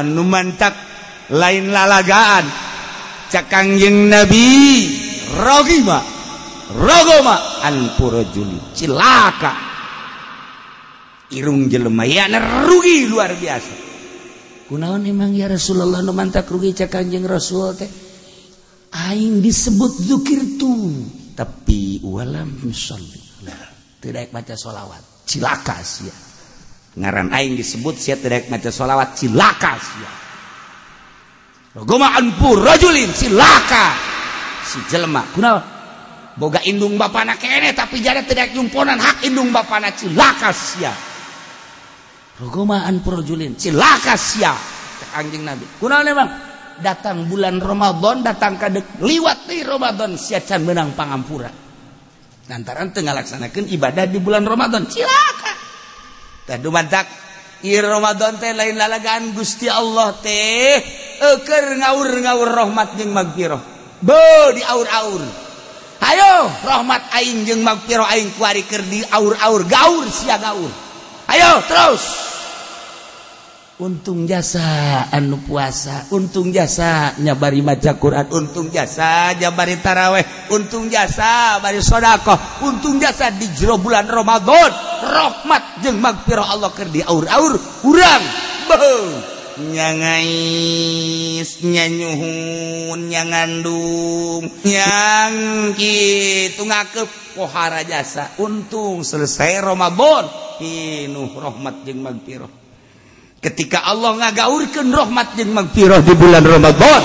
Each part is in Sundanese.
Nu mantak lain lalagaan cak Kangjeng Nabi rogima rogoma anfu rajuli, cilaka irung jelema ya rugi luar biasa. Kunaon emang ya Rasulullah nu mantak rugi cak Kangjeng Rasul teh? Aing disebut zikir tu tapi walam sholli, tidak baca sholawat, cilaka sia. Ngaran aing disebut sia tidak maca sholawat, cilaka sia. Rogoma anfu rajulin, cilaka si jelema. Kunaon? Boga indung bapana keneh tapi jada tidak nyumponan hak indung bapana, cilaka sia. Rogoma anfu rajulin, cilaka sia cak Kangjeng Nabi. Kunaon emang? Datang bulan Ramadan, datang kadek liwat di Ramadan sia can meunang pangampura. Lantaran teu ngalaksanakeun ibadah di bulan Ramadan, cilaka. Tah dumantak ieu Ramadan teh lain lalagaan Gusti Allah teh eukeun ngaur-ngaur rahmat jeung magfirah. Beuh diaur-aur. Hayo rahmat aing jeung magfirah aing kuari keur diaur-aur, gaur sia gaur. Ayo terus. Untung jasa anu puasa, untung jasa nyabari maca Quran, untung jasa nyabari taraweh, untung jasa bari sedekah, untung jasa di jero bulan Ramadan rahmat jeung magfirah Allah keur diaur-aur urang. Beuh nyangais, nyanyuhun, nyangandung, nyang kitu ngakeup pohara jasa. Untung selesai Ramadan pinuh rahmat jeung magfirah. Ketika Allah ngagaurkeun rahmat jeung magfirah di bulan Ramadan,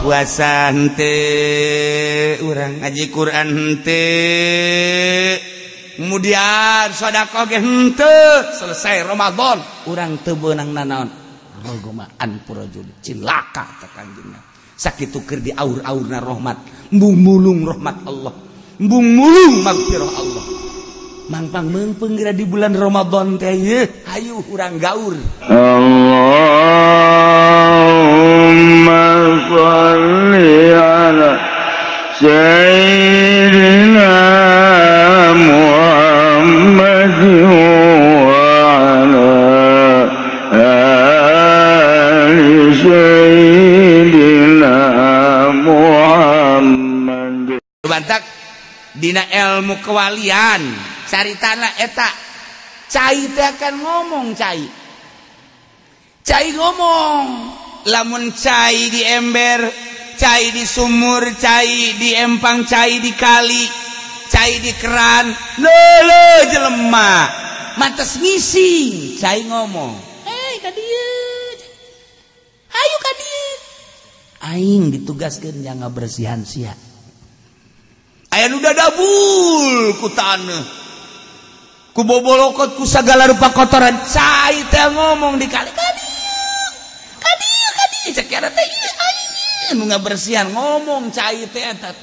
puasa henteu, urang ngaji Quran henteu, kemudian sedekah ge henteu, selesai Ramadan urang teu beunang nanaon. Rogoma anfu rajul, cilaka cak Kangjeng. Sakitu keur diaur-aurna rahmat, embung mulung rahmat Allah, embung mulung magfirah Allah. Mangpang meungpeung geura di bulan Ramadan teh yeuh, hayu urang gaur. Allahumma shalli ala sayyidina Muhammad wa ala ali sayyidina Muhammad. Bantak dina ilmu kewalian caritana eta cai teh akan ngomong, cai cai ngomong lamun cai di ember, cai di sumur, cai di empang, cai di kali, cai di keran, lele jelema mantes ngising, cai ngomong, hei ka dieu, hayu ka dieu, aing ditugaskeun jang ngabersihan sia. Aya nu dadabul ku taneuh, ku bobolokot, ku sagala rupa kotoran, cai teh ngomong di kali, ka dieu, ka dieu, ka dieu, cek kieu teh ieu aing nu ngabersihan ngomong cai teh eta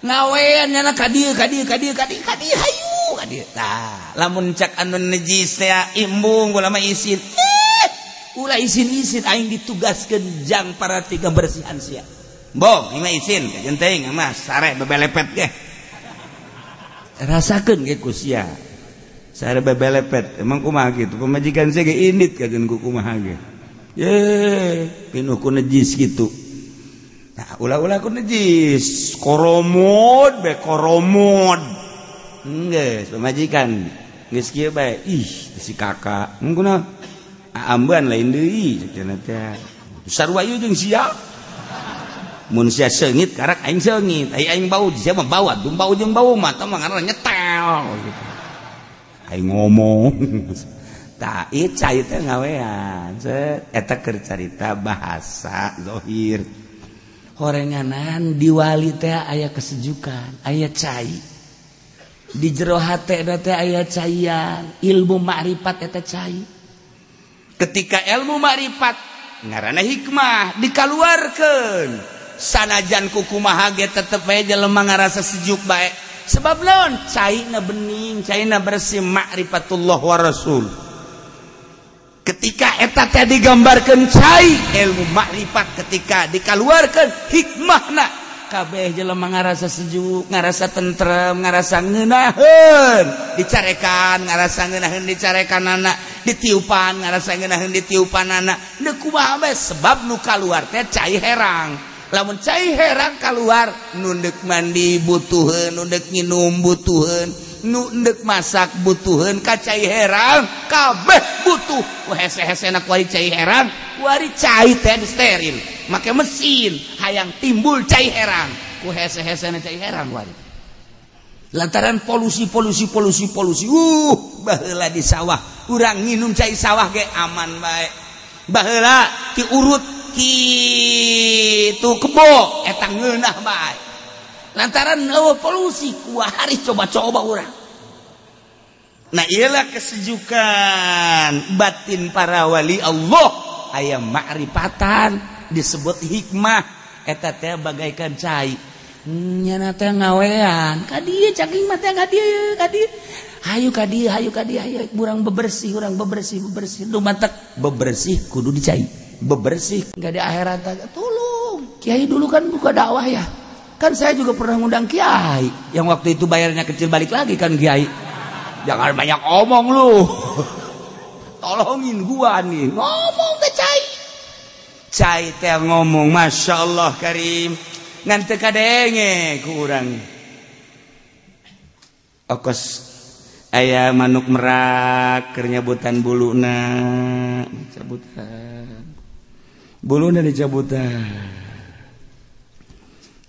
ngawean nyana ka dieu, ka dieu, ka dieu, ka dieu, ka dieu, hayu ka dieu. Tah lamun cak anu najis teh imbung ulah mah isin, ulah isin-isin aing ditugaskeun jang para tiga bersihan sia. Bong, ini isin, kajen teuing mah sare bebelepet ge. Rasakeun ge ku sia. Sare bebelepet, emang kumaha kitu? Pamajikan sia ge indit kajen ku kumaha ge. Ye, pinuh ku najis kitu. Nah, ulah-ulah ku najis, koromod be koromod. Geus pamajikan geus kieu bae. Ih, si kakak. Mun kunaon? Aambean lain deui cenah teh. Sarua ieu jeung sia. Mun sia seungit karak aing seungit, ai aing bau sia mah bau, dum bau jeung bau mah tah mah ngaranna nyetel gitu. Aing ngomong. Tah ieu cai teh ngawean, set eta keur carita bahasa zahir. Horenganan di wali teh aya kesejukan, aya cai. Di jero hate teh aya caian, ilmu makrifat eta cai. Ketika ilmu makrifat ngaranna hikmah dikaluarkeun, sanajan kukumaha ge tetep bae jelema ngarasa sejuk bae. Sebab naon? Caina bening, caina bersih, makrifatullah wa rasul. Ketika eta teh digambarkeun cai ilmu makrifat, ketika dikaluarkeun hikmahna Kabeh jelema ngarasa sejuk, ngarasa tentrem, ngarasa ngeunaheun, dicarekan ngarasa ngeunaheun, dicarekan anak, ditiupan ngarasa ngeunaheun, ditiupan anak. Deuk kumaha bae sebab nu kaluar teh cai herang. Lamun cai herang kaluar, nu deuk mandi butuheun, nu deuk nginum butuheun, nu deuk masak butuheun ka cai herang, kabeh butuh. Ku hese-hesena kuari cai herang, kuari cai teh steril, make mesin hayang timbul cai herang, ku hese-hesena cai herang kuari. Lantaran polusi polusi polusi polusi. Baheula di sawah urang nginum cai sawah ge aman bae. Baheula diurut kitu kebo eta ngeunah bae. Lantaran eueuh polusi kuari coba-coba urang. Nah iyalah kesejukan batin para wali Allah aya ma'rifatan disebut hikmah eta teh bagaikan cai. Nyana teh ngawean ka dieu caging mah teh ka dieu ka dieu. Hayu ka dieu hayu ka dieu hayu urang bebersih urang bebersih bebersih. Nu matak bebersih kudu dicai. Bebersih enggak di akhirat tolong. Kiai dulu kan buka dakwah ya. Kan saya juga pernah ngundang kiai yang waktu itu bayarnya kecil balik lagi kan kiai. Jangan banyak omong lu. Tolongin gua nih. Ngomong ke cai. Cai teh ngomong Masya Allah Karim. Ngan teu kadenge ku urang. Okos aya manuk merak keur nyabutan buluna, cabutan. Buluna dicabutan.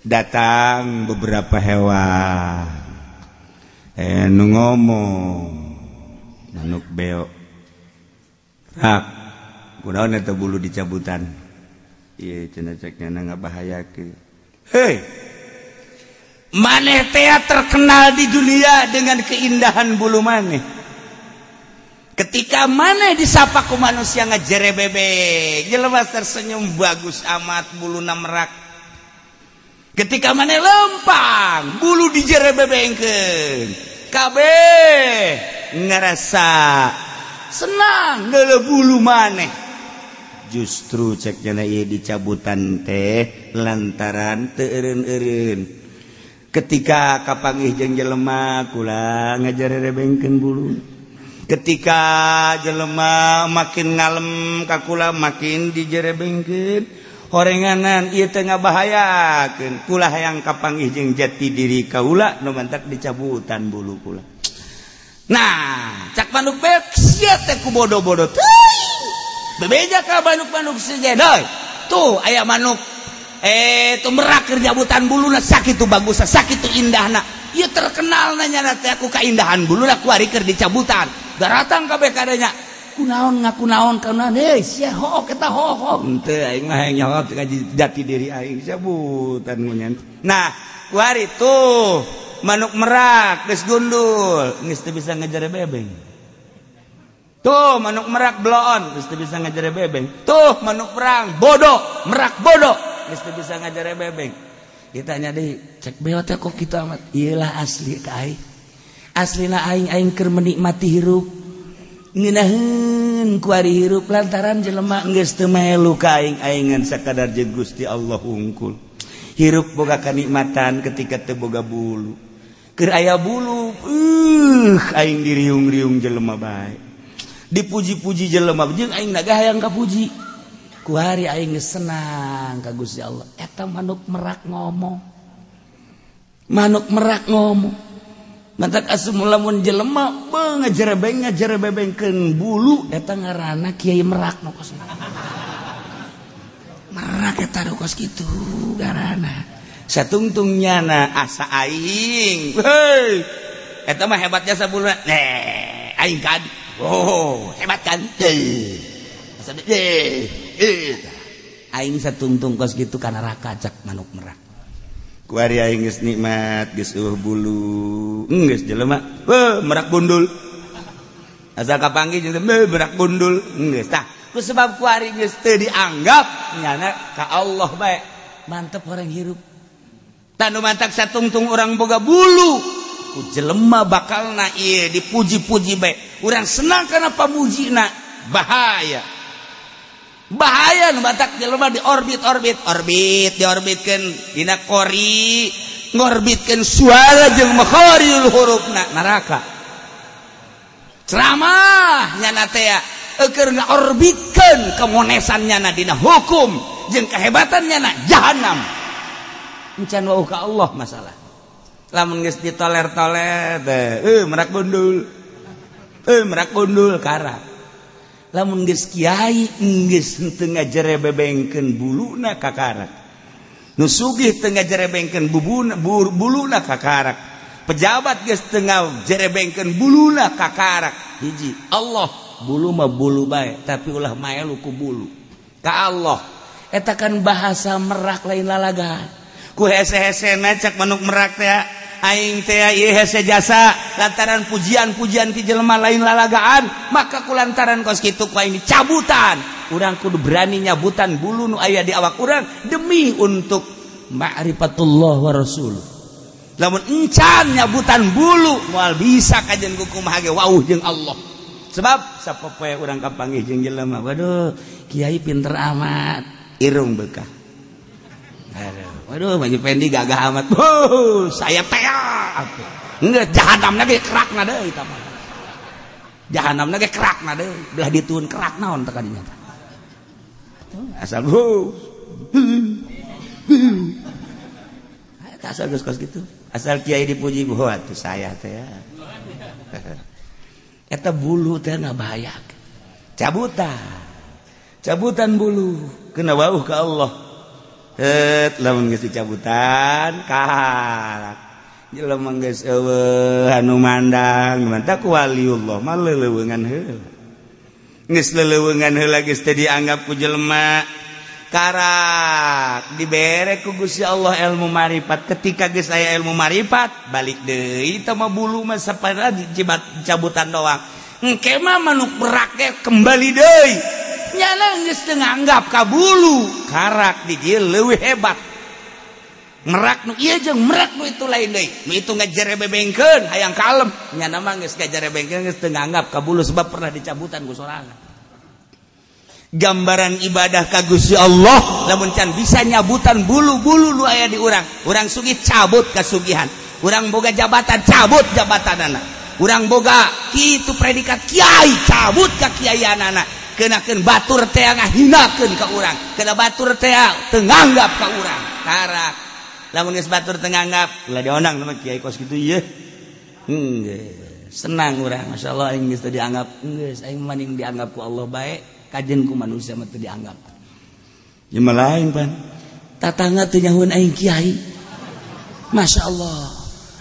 Datang beberapa hewan. Nu ngomong manuk beo. Rak, kunaon eta bulu dicabutan? Ieu cenah cek nya ngabahayakeun. Hei. Maneh teh terkenal di dunia dengan keindahan bulu maneh. Ketika maneh disapa ku manusia ngajerebebek, jelema tersenyum bagus amat buluna merak. Ketika maneh lempang, bulu dijerebebengkeun. Kabeh ngerasa senang deuleu bulu maneh. Justru cek nya ieu dicabutan teh lantaran teu eureun-eureun. Ketika kapanggih jeung jelema kula ngajarerebengkeun bulu. Ketika jelema makin ngalem ka kula makin dijerebengkeun. Horenganan ieu teh ngabahayakeun. Kula hayang kapanggih jeung jati diri kaula nu mantak dicabutan bulu kula. Nah, cak manuk bek sia teh ku bodoh-bodoh teuing. Bebeja ka manuk-manuk sejedoy. Tuh aya manuk tuh merak keur nyabutan buluna sakitu bagusna sakitu indahna. Ieu terkenal nanya teh aku kaindahan buluna kuari keur dicabutan. Daratang kabeh kadenya. Kunaon ngaku naon kunaon heuh sia hook eta hook. Henteu aing mah hayang nyaho ka jati diri aing cabutan ngunyan. Nah, kuari tuh manuk merak geus gundul geus teu bisa ngajarebebeng. Tuh manuk merak bloon geus teu bisa ngajarebebeng. Tuh manuk perang bodoh, merak bodoh geus teu bisa ngajarebebeng. Ditanya deui, cek beo teh kok kitu amat. Ieulah asli ka aing. Aslina aing aing keur menikmati hirup. Ngeunaheun kuari hirup lantaran jelema geus teu melu ka aing aingan sakadar jeung Gusti Allah hungkul. Hirup boga kanikmatan ketika teu boga bulu. Keur aya bulu, aing diriung-riung jelema bae. Dipuji-puji jelema jeung aing naga hayang kapuji. Kuari aing geus senang ka Gusti Allah. Eta manuk merak ngomong. Manuk merak ngomong. Mantak asup lamun jelema beuh ngajerebeng-ngajerebengkeun bulu eta ngaranna kiai merak nu kos. Merak eta nu kos kitu ngaranna. Satungtung nyana asa aing. Heuy. Eta mah hebatnya sabuluna. Neh, aing kan. Oh, hebat kan? Asa aing satungtung kos kitu ka neraka cak manuk merak. Kuari aing geus nikmat geus eueuh bulu. Geus jelema, heuh merak gundul. Asa kapanggih jeung merak gundul. Geus tah, ku sebab kuari geus teu dianggap nyana ka Allah bae. Mantep orang hirup. Tah nu mantak satungtung urang boga bulu. Ku jelema bakalna ieu dipuji-puji bae. Urang senang kana pamujina, bahaya. Bahaya nu batak jelema di orbit-orbit, orbit diorbitkeun dina qori, ngorbitkeun suara jeung makharijul hurufna neraka. Ceramah nyana teh keur ngaorbitkeun kemonesan nyana dina hukum jeung kehebatan nyana jahanam. Encan wauh ka Allah masalah. Lamun geus ditoler-toler teh merak gundul. Merak gundul karak. Lamun geus kiai geus henteu ngajerebebengkeun buluna kakarak. Nu sugih teu ngajerebengkeun buluna kakarak. Pejabat geus teu ngajerebengkeun buluna kakarak. Hiji Allah bulu mah bulu bae tapi ulah maelu ku bulu. Ka Allah eta kan bahasa merak lain lalagan. Ku hese-hesena cak manuk merak teh aing teh ieu hese jasa lantaran pujian-pujian ti jelema lain lalagaan maka ku lantaran kos kitu ku aing dicabutan. Urang kudu berani nyabutan bulu nu aya di awak urang demi untuk ma'rifatullah wa rasul. Lamun encan nyabutan bulu moal bisa kajen ku kumaha ge wauh jeung Allah. Sebab sapopoe urang kapanggih jeung jelema waduh kiai pinter amat irung bekah. Aduh, waduh Haji Pendi gagah amat. Wuh, saya teh geus jahanamna ge kerakna deui eta mah. Jahanamna ge kerakna deui, belah dituun kerak naon teh kadinya teh. Asal wuh. Asal geus kos kitu. Asal kiai dipuji wah atuh saya teh. Eta bulu teh ngabahayakeun. Cabutan. Cabutan bulu kena wauh ka Allah. Het lamun geus dicabutan karak jelema geus eueuh anu mandang mantak waliullah mah leuleungan heula geus leuleungan heula geus teu dianggap ku jelema karak dibere ku Gusti Allah ilmu marifat ketika geus aya ilmu marifat balik deui teh mah bulu mah sapara dicabutan doang engke mah manuk berak ge kembali deui nyana geus teu nganggap ka bulu karak di dieu leuwih hebat merak nu ieu jeung merak nu itu lain deui nu itu ngajerebebengkeun hayang kalem nyana mah geus ngajerebengkeun geus teu nganggap ka bulu sebab pernah dicabutan ku sorangan. Gambaran ibadah ka Gusti Allah lamun can bisa nyabutan bulu-bulu nu aya di urang, urang sugih cabut kasugihan, urang boga jabatan cabut jabatanana, urang boga kitu predikat kiai cabut ka kiaianana. Kenakeun batur teh ngahinakeun ka urang, kena batur teh teu nganggap ka urang. Karak lamun geus batur teu nganggap, ulah diondang sama kiai kos kitu ieu. Senang urang, masyaallah aing geus teu dianggap, geus aing maning dianggap ku Allah bae, kajen ku manusia mah teu dianggap. Ieu mah lain pan. Tatangga teu nyahueun aing kiai. Masyaallah,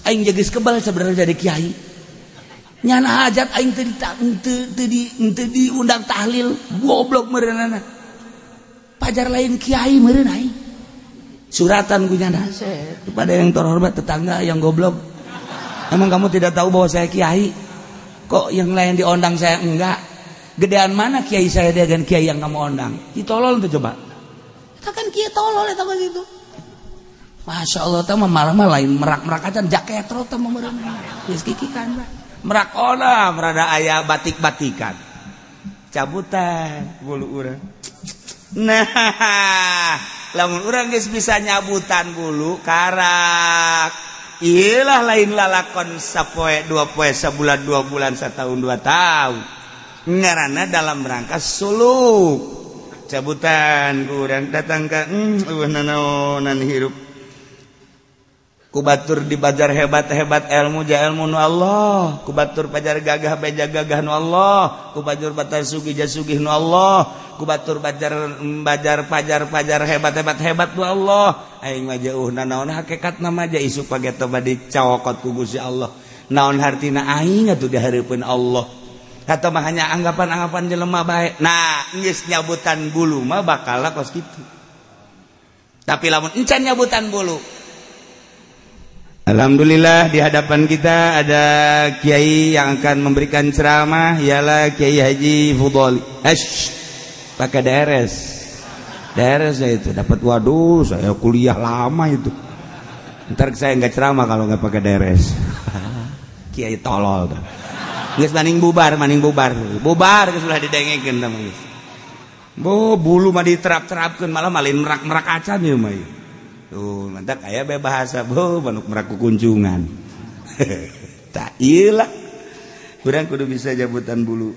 aing geus kebal sebenarnya jadi kiai. Nyana hajat aing teu diundang tahlil goblok meureunana pajar lain kiai meureun aing suratan ku nyana kepada yang terhormat tetangga yang goblok emang kamu tidak tahu bahwa saya kiai kok yang lain diondang saya enggak gedean mana kiai saya dengan kiai yang kamu ondang ditolol tuh coba eta kan kiai tolol eta mah gitu. Masya Allah teh malah mah lain merak-merak aja jaketro teh mah meureun geus kikikan bah merak ona merada aya batik-batikan cabutan bulu urang. Nah lamun urang geus bisa nyabutan bulu karak iyalah lain lalakon sapoe dua poe sabulan dua bulan setahun dua tahun ngaranna dalam rangka suluk cabutan urang datang ka eueuh nanaonan hirup kubatur di bajar hebat-hebat ilmu ja ilmu nu Allah, kubatur pajar gagah beja gagah nu Allah, kubatur batar sugih ja sugih nu Allah, kubatur bajar bajar pajar pajar hebat-hebat hebat nu Allah. Aing mah jauh nanaon hakikatna mah ja isuk page teh bade cawokot ku Gusti Allah. Naon hartina aing atuh dihareupeun Allah. Atau mah hanya anggapan-anggapan jelema bae. Nah, geus nyabutan bulu mah bakal kos kitu. Tapi lamun encan nyabutan bulu. Alhamdulillah di hadapan kita ada kiai yang akan memberikan ceramah, ialah Kiai Haji Fudholi. Pakai DRS. DRS ya itu dapat, waduh saya kuliah lama itu. Ntar saya nggak ceramah kalau nggak pakai DRS. Kiai tolol tuh. Geus maning bubar, maning bubar. Bubar geus ulah didengekeun tah geus. Bo bulu mah diterap-terapkeun malah malin merak-merak acan ieu mah. Tuh, mantak aya bae bahasa bo manuk merak kukunjungan. Tak ieu lah. Urang kudu bisa jabutan bulu.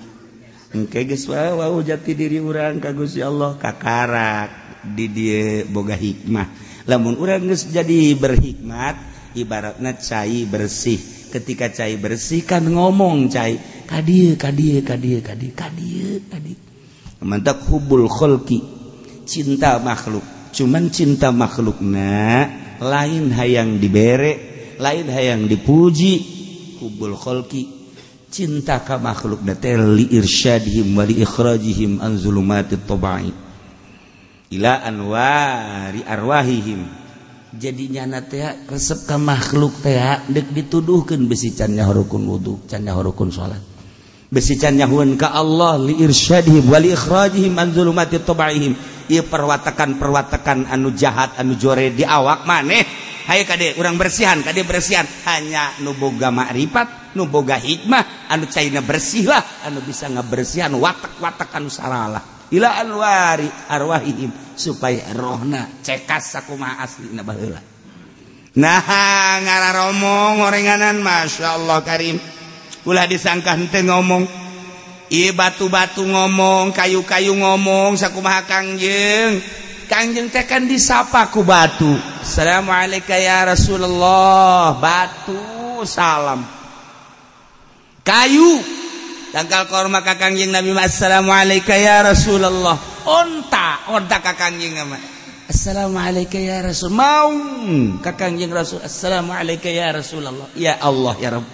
Engke geus wau jati diri urang ka Gusti Allah kakarak di dieu boga hikmah. Lamun urang geus jadi berhikmat, ibaratna cai bersih. Ketika cai bersih kan ngomong cai ka dieu ka dieu ka dieu ka dieu ka dieu ka dieu. Mantak hubul kholqi, cinta makhluk. Cuman cinta makhlukna lain hayang dibere, lain hayang dipuji. Hubul kholqi, cinta ka makhlukna teh li irsyadihim wa li ikhrajihim an zulumatit tabai ila anwari arwahihim. Jadi nyana teh resep ka makhluk teh deuk dituduhkeun besi can nyahorukun wudu, can nyahorukun salat. Besi can nyahueun ka Allah li irsyadihim wa li ikhrajihim an zulumati tabaihim. Ieu perwatakan-perwatakan anu jahat anu jore di awak maneh. Hayu kade urang bersihan, kade bersihan. Hanya nu boga makrifat, nu boga hikmah, anu caina bersih lah, anu bisa ngabersihan watak-watak anu saralah. Ila anwari arwahihim, supaya rohna cekas sakumaha aslina baheula. Nah, ngararomong orenganan masyaallah karim. Ulah disangka henteu ngomong. Ieu batu-batu ngomong, kayu-kayu ngomong sakumaha Kangjeng. Kangjeng teh kan disapa ku batu. Assalamualaikum ya Rasulullah. Batu salam. Kayu tangkal korma ka Kangjeng Nabi, assalamualaikum ya Rasulullah. Onta, onta ka Kangjeng mah. Assalamualaikum ya Rasul. Maung ka Kangjeng Rasul. Assalamualaikum ya Rasulullah. Ya Allah ya Rabb.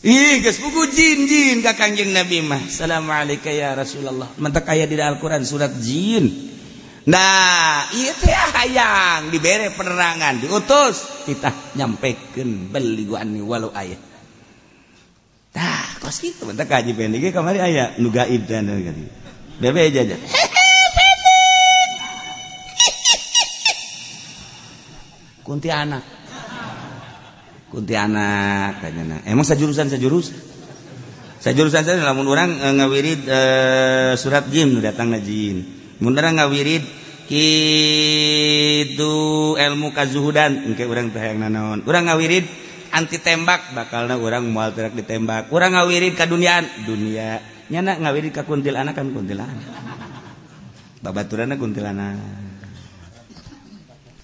Ih, geus buku jin-jin ka Kangjeng Nabi mah. Assalamualaikum ya Rasulullah. Mantak aya di Al-Qur'an surat jin. Nah, ieu teh hayang dibere penerangan, diutus kita nyampekeun beli anni walau aya. Tah, kos kitu mantak haji pendek ge kamari aya nu gaib teh anu kitu. Bebe aja. Kuntianak. Kuntianak kanyana. Emang sajurusan sajurusan saya lamun urang ngawirid surat jin datangna jin. Mun urang ngawirid kitu ilmu kazuhudan engke urang teh hayang nanaon. Urang ngawirid anti tembak bakalna urang moal terak ditembak. Urang ngawirid ka duniaan dunia. Nyana ngawirid ka kuntilanak kan kuntilanak. Babaturanna kuntilanak.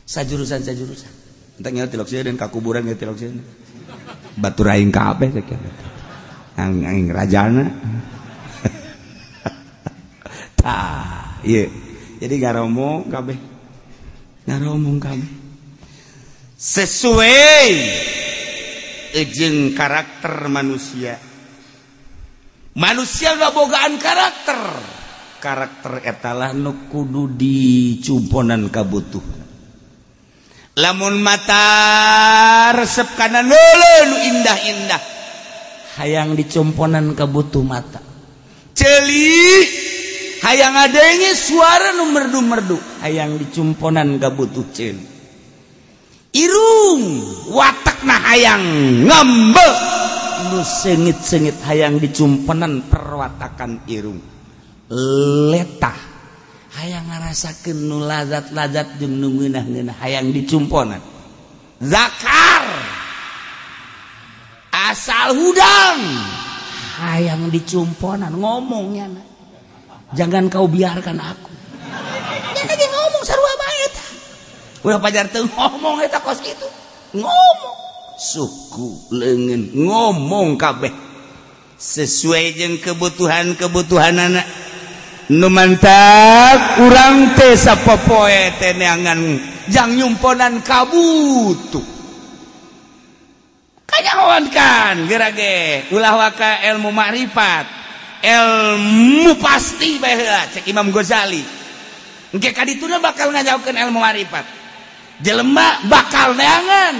Sajurusan sajurusan. Entak nyawa tilok sieun dan ka kuburan ge tilok sieun. Batur aing kabeh teh kieu. Aing rajana. Tah, ieu. Jadi ngaromong kabeh. Ngaromong kabeh. Sesuai jeung karakter manusia. Manusia ngabogaan karakter. Karakter eta lah nu kudu dicumponan kabutuh. Lamun mata resep kana leuleuh nu indah-indah, hayang dicumponan kabutuh mata. Ceuli hayang adenge suara nu merdu-merdu, hayang dicumponan kabutuh ceuli. Irung watakna hayang ngambek nu seungit-seungit hayang dicumponan perwatakan irung. Letah hayang ngarasakeun nu lazat-lazat jeung nu ngeunah-ngeunah hayang dicumponan. Zakar asal hudang hayang dicumponan ngomongnya. Jangan kau biarkan aku. Nya lagi ngomong sarua bae eta. Ulah pajar teu ngomong eta kos kitu. Ngomong suku leungeun ngomong kabeh sesuai jeung kebutuhan-kebutuhanana. Nu mantak urang teh sapopoe teh neangan jang nyumponan kabutuh. Kanyahoan kan geura ge ulah waka ilmu makrifat, ilmu pasti bae heula cek Imam Ghazali. Engke ka dituna bakal ngajaukeun ilmu makrifat. Jelema bakal neangan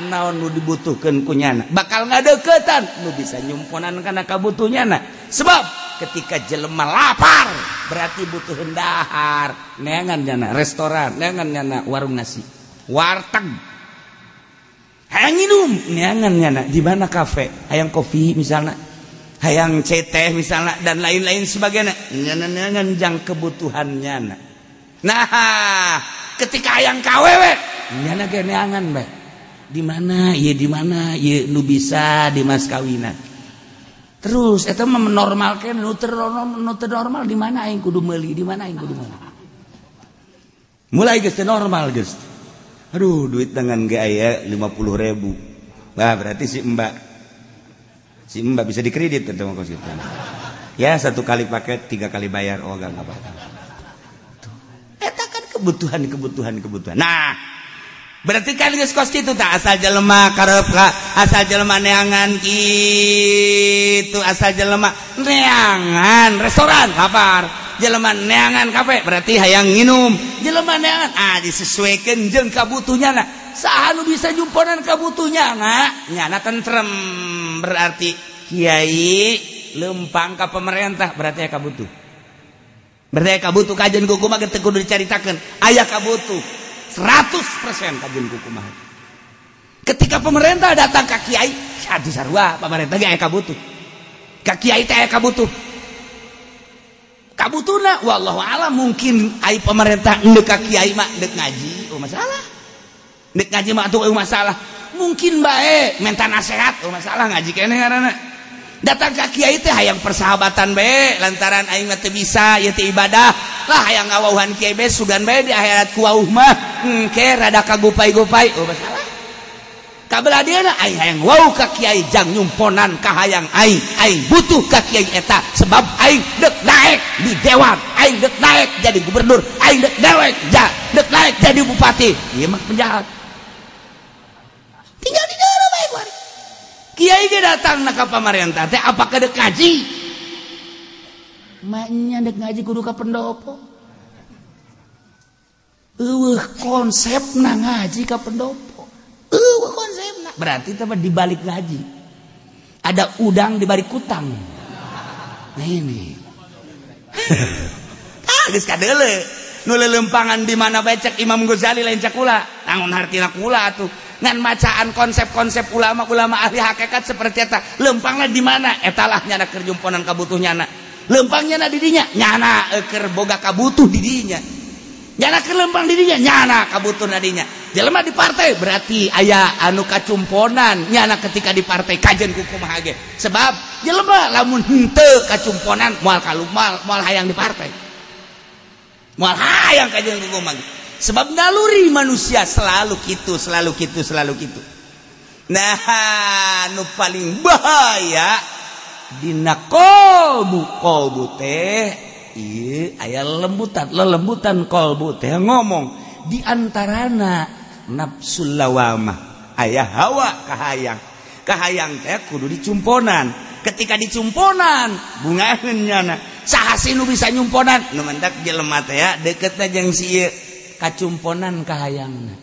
naon nu dibutuhkeun ku nyana, bakal ngadeukeutan nu bisa nyumponan kana kabutuh nyana. Sebab ketika jelema lapar berarti butuh dahar, neangan nyana restoran, neangan nyana warung nasi, warteg, hayang minum, neangan nyana di mana kafe, hayang kopi misalnya, Hayang ceteh misalnya dan lain-lain sebagainya. Nyana nganjang kebutuhannya. Nah, ketika hayang kawewe nyana ge neangan bae. Di mana ieu di mana ieu nu bisa di mas kawinan. Terus eta mah menormalkeun nu teu normal di mana aing kudu meuli, di mana aing kudu meuli. Mulai geus teu normal geus. Aduh, duit dengan ge aya 50.000. Wah, berarti si Mbak bisa dikredit eta mah kos kitu. Ya, satu kali paket, 3 kali bayar, oh enggak apa-apa. Eta kan kebutuhan. Nah, berarti kan geus kos kitu tah asal jelema karep asal jelema neangan kitu, asal jelema neangan restoran lapar. Jelema neangan kafe berarti hayang nginum, jelema neangan disesuaikan jeung kabutuhnya. Nah, saha nu bisa jumponan kabutuhnya na nyana tentrem berarti kiai lempang ka pemerintah berarti aya kabutuh. Berarti aya kabutuh kajen kumaha teu kudu dicaritakeun, aya kabutuh 100% kajen kumaha. Ketika pemerintah datang ka kiai, atuh sarua pemerintah ge aya kabutuh. Ka kiai teh aya kabutuh. Kabutuhna wallahu alam mungkin ai pemerintah ndek ka kiai mah ndek ngaji, oh masalah. Ndek ngaji mah atuh masalah. Mungkin bae menta nasehat, oh masalah ngaji keneh ngaranna. Datang ka kiai teh hayang persahabatan bae lantaran aing mah teu bisa ieu teh ibadah. Lah hayang ngawauhan kiai bae sugan bae di akhirat ku wauh mah engke rada kagupai-gupai, oh masalah. Kabelah dieuna aing hayang wauh ka kiai jang nyumponan ka hayang aing, aing butuh ka kiai eta sebab aing deuk naek di dewan, aing deuk naek jadi gubernur, aing deuk naek ja, deuk naek jadi bupati. Ieu mah penjahat. Tinggal di dalam bae kuari. Kiai ge datang na ka pamarentah teh apakah deuk ngaji? Maknya deuk ngaji kudu ka pendopo. Eueuh konsepna ngaji ka pendopo. Eueuh konsepna. Berarti teh di balik ngaji. Ada udang di balik kutang. Nah ini. Ah geus kadeule. Nu lelempangan di mana bae cek Imam Ghazali lain cek kula. Naon hartina kula atuh. Ngan macaan konsep-konsep ulama-ulama ahli hakikat seperti eta. Lempangna di mana? Eta lah nyana keur jumponan kabutuh nyana. Lempang nyana di dinya, nyana keur boga kabutuh di dinya. Nyana keur lempang di dinya, nyana kabutuh na dinya. Jelema di partai berarti aya anu kacumponan nyana ketika di partai kajen ku kumaha ge. Sebab jelema lamun henteu kacumponan moal kalumal, moal hayang di partai. Moal hayang kajen ku kumaha. Sebab naluri manusia selalu kitu, selalu kitu, selalu kitu. Nah, nu paling bahaya dina kolbu, kolbu teh ieu aya lembutan, lelembutan kolbu teh ngomong di antarana nafsul lawamah, aya hawa kahayang. Kahayang teh kudu dicumponan. Ketika dicumponan, bungaheun nyana. Saha sih nu bisa nyumponan? Nu mendak jelema teh ya deketna jeung si ieu kacumponan kahayangna.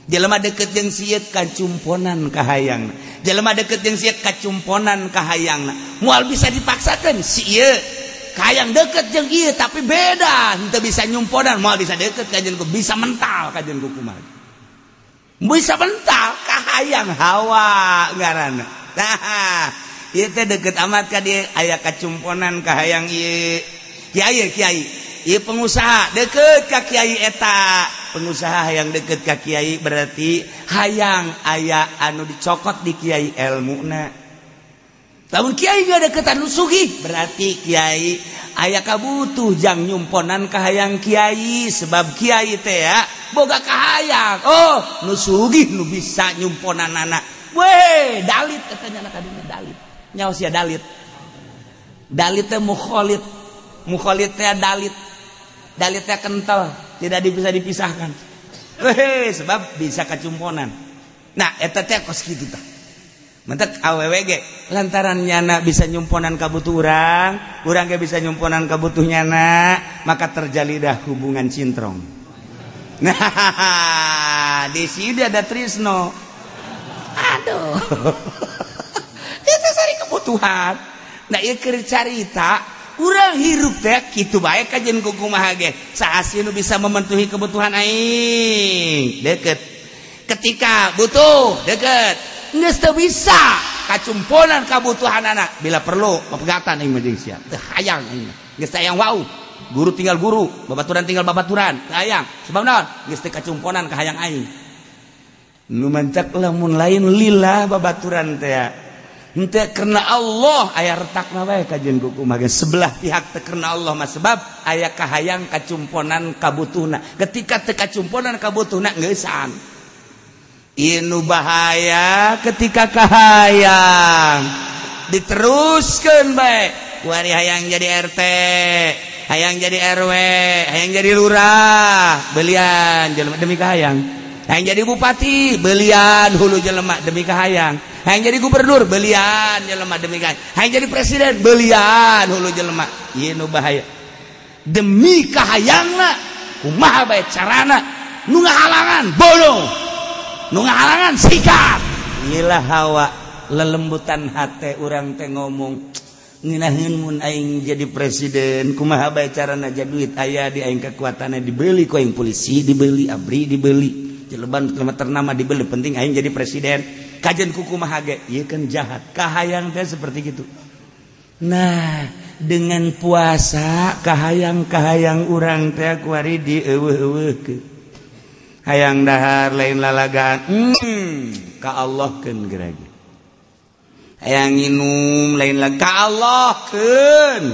Jelema deket jeung sieu kacumponan kahayangna. Jelema deket jeung sieu kacumponan kahayangna. Moal bisa dipaksakeun si ieu kahayang deket jeung ieu tapi beda, henteu bisa nyumponan, moal bisa deket ka jeung bisa mental ka jeung kumaha. Bisa mental kahayang hawa ngaranna. Nah, ieu teh deket amat ka dieu aya kacumponan kahayang ieu. Kiai kiai ieu pengusaha deket ka kiai eta. Pengusaha hayang deket ka kiai berarti hayang aya anu dicokot di kiai elmuna. Lamun kiai gak deket anu sugih berarti kiai aya kabutuh jang nyumponan ka hayang kiai sebab kiai teh ya boga kahayang. Oh, nu sugih nu bisa nyumponanana. Weh, dalit eta nya kadinya dalit. Nyaho sia dalit. Dalit teh mukholid. Mukholid teh dalit. Dalit teh kental, tidak bisa dipisahkan. Weh, sebab bisa kacumponan. Nah, eta teh kos kitu tah. Mentek awewe ge lantaran nyana bisa nyumponan kabutuh urang, urang ge bisa nyumponan kabutuh nyana, maka terjalidah hubungan cintrong. Nah, di sini ada Trisno. Aduh. Itu sari kebutuhan. Nah, ieu keur carita urang hirup teh kitu bae kajen ku kumaha ge. Saha sih nu bisa memenuhi kebutuhan aing? Deket. Ketika butuh deket. Geus teu bisa. Kacumponan kabutuhan anak bila perlu pepegatan aing mah jeung sia. Teu hayang aing mah. Geus teu hayang wau. Guru tinggal guru, babaturan tinggal babaturan, teu hayang. Sebab naon? Geus teu kacumponan ka hayang aing. Nu mancak lamun lain lillah babaturan teh. Henteu karena Allah aya retakna bae kajeun kumaha sebelah pihak teu karena Allah mah sebab aya kahayang kacumponan kabutuhna. Ketika teu kacumponan kabutuhna geusan. Ieu nu bahaya ketika kahayang diteruskeun bae. Kuari hayang jadi RT, hayang jadi RW, hayang jadi lurah, belian jelema demi kahayang. Hayang jadi bupati, belian hulu jelema demi kahayang. Hayang jadi gubernur, belian jelema demi kahayang. Hayang jadi presiden, belian hulu jelema. Ieu nu bahaya. Demi kahayangna, kumaha bae carana nu ngahalangan bodoh. Nu ngahalangan sikat. Inilah hawa lelembutan hate urang teh ngomong ngeunaheun mun aing jadi presiden, kumaha bae carana jadi duit aya di aing kekuatanna dibeli ku aing polisi dibeli, ABRI dibeli, jeleban ternama dibeli, penting aing jadi presiden. Kajen kuku kumaha ge, ieu kan jahat. Kahayang teh seperti gitu. Nah, dengan puasa kahayang-kahayang urang teh kuari dieuweuh-euweuhkeun. Hayang dahar lain lalagaan, ka Allah keun gerage. Hayang nginum lain lalagaan, ka Allah keun.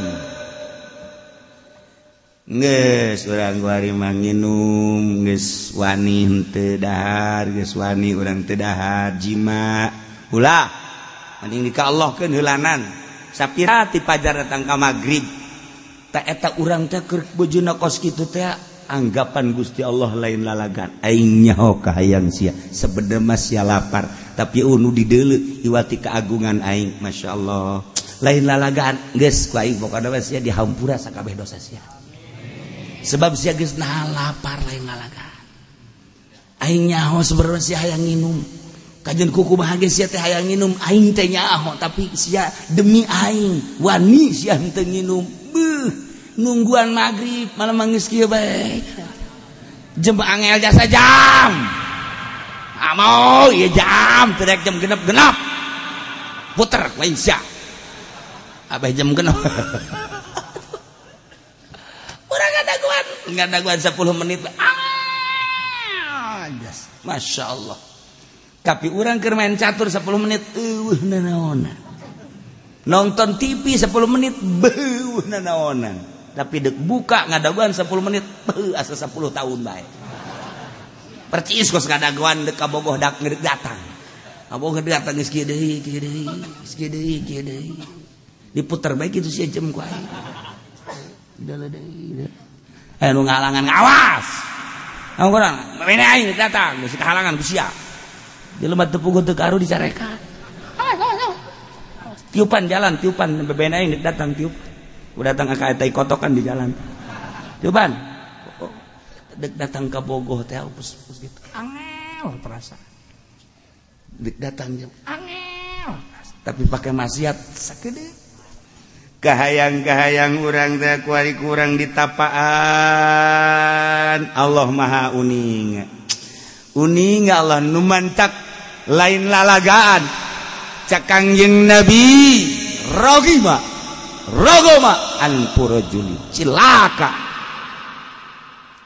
Geus urang kuari mah nginum, geus wani henteu dahar, geus wani urang teu dahar, jima. Ulah, mending di ka Allah keun heulanan. Sapira ti pajar datang ka magrib. Ta eta urang teh keur bojona kos kitu teh anggapan Gusti Allah lain lalagan. Aing nyaho kahayang sia, sebenarnya mah sia lapar, tapi unu dideuleu iwati keagungan aing, masyaallah. Lain lalagan, geus ku aing pokona mah sia dihampura sakabeh dosa sia. Sebab sia geus nahan lapar lain lalagan. Aing nyaho sebenarnya sia hayang nginum. Kajeun kuku mah ge sia teh hayang nginum, aing teh nyaho tapi sia demi aing wani sia henteu nginum. Beuh, nungguan magrib malah mangis kieu bae. Jam angel jasa jam. Amo ieu jam teu rek jam genep-genep. Puter lain sia. Abah jam genep. Urang ngadaguan 10 menit. Ah, jas. Masya Allah. Tapi urang keur main catur 10 menit eueuh nanaonan. Nonton TV 10 menit beuh nanaonan. Tapi dek buka ngadaguan 10 menit beuh asa 10 tahun bae. Percis kos ngadaguan dek ka Bogoh dak ngeudek datang. Kabogoh datang geus kieu deui, kieu deui, geus kieu deui, kieu deui. Diputer bae kitu sia jam ku aing. Udah deui. Nu ngahalangan ngawas. Anu kurang, mene aing datang geus kahalangan ku sia. Jelema teu puguh teu karu dicarekan. Tiupan jalan, tiupan bebena aing datang tiup. Udah datang ka eta kotokan di jalan. Tiupan. Dek datang ka Bogoh teh pus gitu. Angel perasaan. Dek datang jam angel. Tapi pakai maksiat sakedeung. Kahayang-kahayang urang teh kuari kurang ditapaan. Allah Maha uning. Uning Allah nu mantak lain lalagaan. Cak Kangjeng Nabi rogima rogoma anpurajuli cilaka.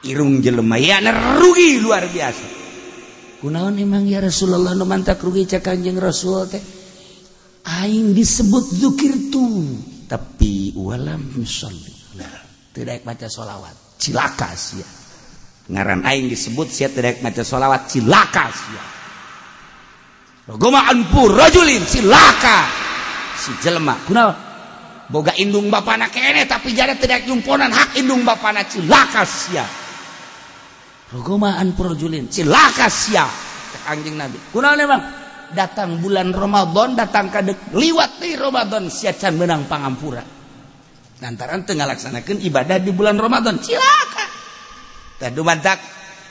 Irung jelema ya rugi luar biasa. Kunaon emang ya Rasulullah nu mantak rugi cak Kangjeng Rasul teh? Aing disebut zikir tu tapi walam sholli, tidak baca sholawat, cilaka sia. Ngaran aing disebut sia tidak maca sholawat, cilaka sia. Rogoma anpur rajulin cilaka si jelema. Kunaon? Boga indung bapana keneh tapi jare tidak nyumponan hak indung bapana, cilaka sia. Rogoma anpur rajulin cilaka sia. Cek Kangjeng Nabi. Kunaon emang? Datang bulan Ramadan, datang ka dek liwat di Ramadan sia can meunang pangampura. Lantaran teu ngalaksanakeun ibadah di bulan Ramadan, cilaka. Tah dumantak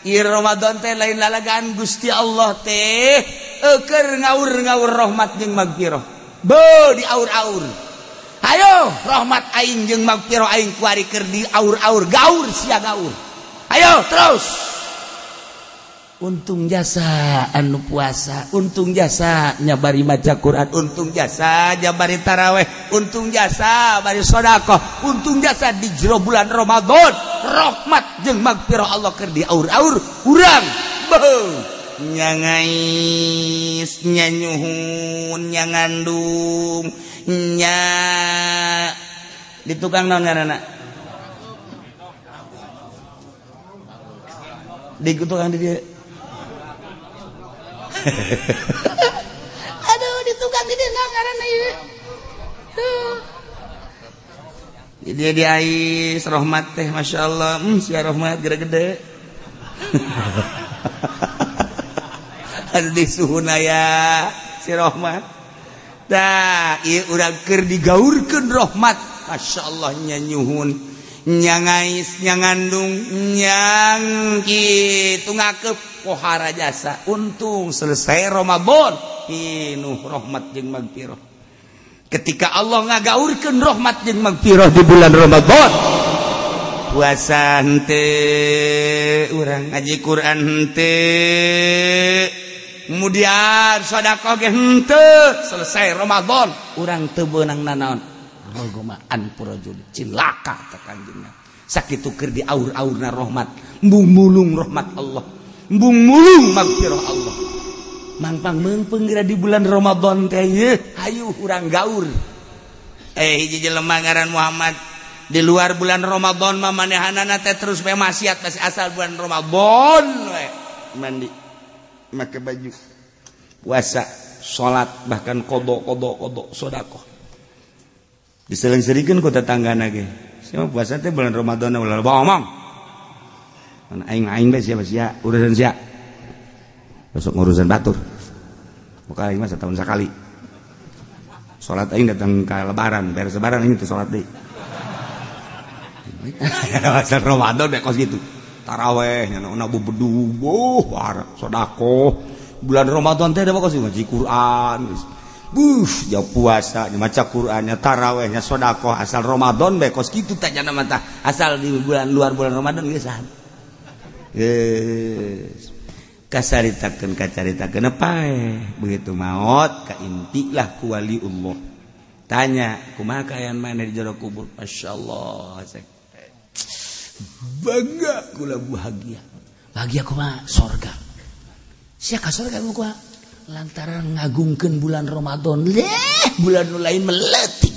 ieu Ramadan teh lain lalagaan Gusti Allah teh eukeun ngaur-ngaur rahmat jeung magfirah. Beuh diaur-aur. Ayo rahmat aing jeung magfirah aing kuari keur diaur-aur, gaur sia gaur. Ayo terus. Untung jasa anu puasa, untung jasa nyabari maca Quran, untung jasa nyabari taraweh, untung jasa bari sedekah, untung jasa di jero bulan Ramadan rahmat jeung magfirah Allah keur diaur-aur urang beuh nyangais nyanyuhun nyangandung nya di tukang naon ngaranna di tukang di dieu. Aduh di tukang di dieu ngaranna ieu. Di dieu diais rahmat teh masyaallah, sia rahmat gede-gede. Aduh di suhuna ya si rahmat. Tah ieu urang keur digaurkeun rahmat, masyaallah nyanyuhun, nyangais, nyangandung, nyang kitu ngakeup pohara jasa. Untung selesai Ramadan pinuh rahmat jeung magfirah. Ketika Allah ngagaurkeun rahmat jeung magfirah di bulan Ramadan, puasa henteu, urang ngaji Quran henteu, kemudian sedekah ge henteu, selesai Ramadan urang teu beunang nanaon. Rogomaan purajul cilaka teh Kanjeng. Sakitu keur diaur-aurna rahmat, embung mulung rahmat Allah, embung mulung magfirah Allah. Mangpang meungpeung geura di bulan Ramadan teh yeuh, hayu urang gaur. Hiji jelema ngaran Muhammad di luar bulan Ramadan mah manehanana teh terus bae maksiat masih asal bulan Ramadan we. Mandi, make baju, puasa, salat, bahkan qada qada qada sedekah. Diseling-selingkeun ku tetanggana ge. Sia puasa teh bulan Ramadan ulah loba omong. Aing aing bae sia sia urusan sia. Besok ngurusan batur. Buka aing mah setahun sekali. Salat aing datang ka lebaran, beres lebaran aing teh salat deui. Asal Ramadan bae kos kitu. Taraweh nya na bebedu, boh sedekah. Bulan Ramadan teh da kos ngaji Quran geus. Buh, jauh puasa, maca Qur'annya, tarawehnya, sedekah, asal Ramadan bae kos kitu teh jana mah asal di bulan luar bulan Ramadan geus saha. Geus. Kasaritakeun kacaritakeun paeh, begitu maot kaintilah ku waliullah. Tanya, kumaha kaayaan maneh di jero kubur? Masyaallah, bangga kula bahagia. Bahagia kumaha? Sorga. Sia ka sorga kumaha? Lantaran ngagungkeun bulan Ramadan, leh bulan nu lain meletik.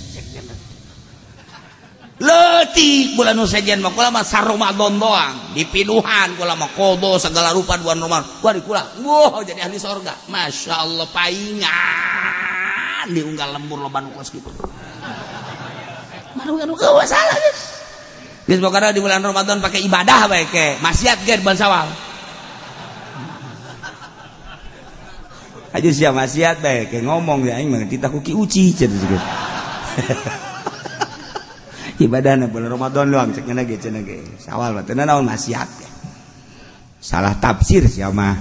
Leutik bulan nu sejen mah kula mah sa Ramadan doang, dipinuhan kula mah qada segala rupa bulan Ramadan. Kuari kula, wah jadi ahli sorga. Masyaallah paingan diunggal lembur loba nu kos kitu. Maru anu eueuh salah geus. Geus pokona di bulan Ramadan pakai ibadah bae ke, maksiat ge bulan Syawal. Aja sia maksiat bae ke ngomong ya aing mah titah ku Ki Uci cenah geus. Ibadahna bulan Ramadan doang cek nya ge cenah ge. Syawal mah teu naon maksiat. Salah tafsir sia mah.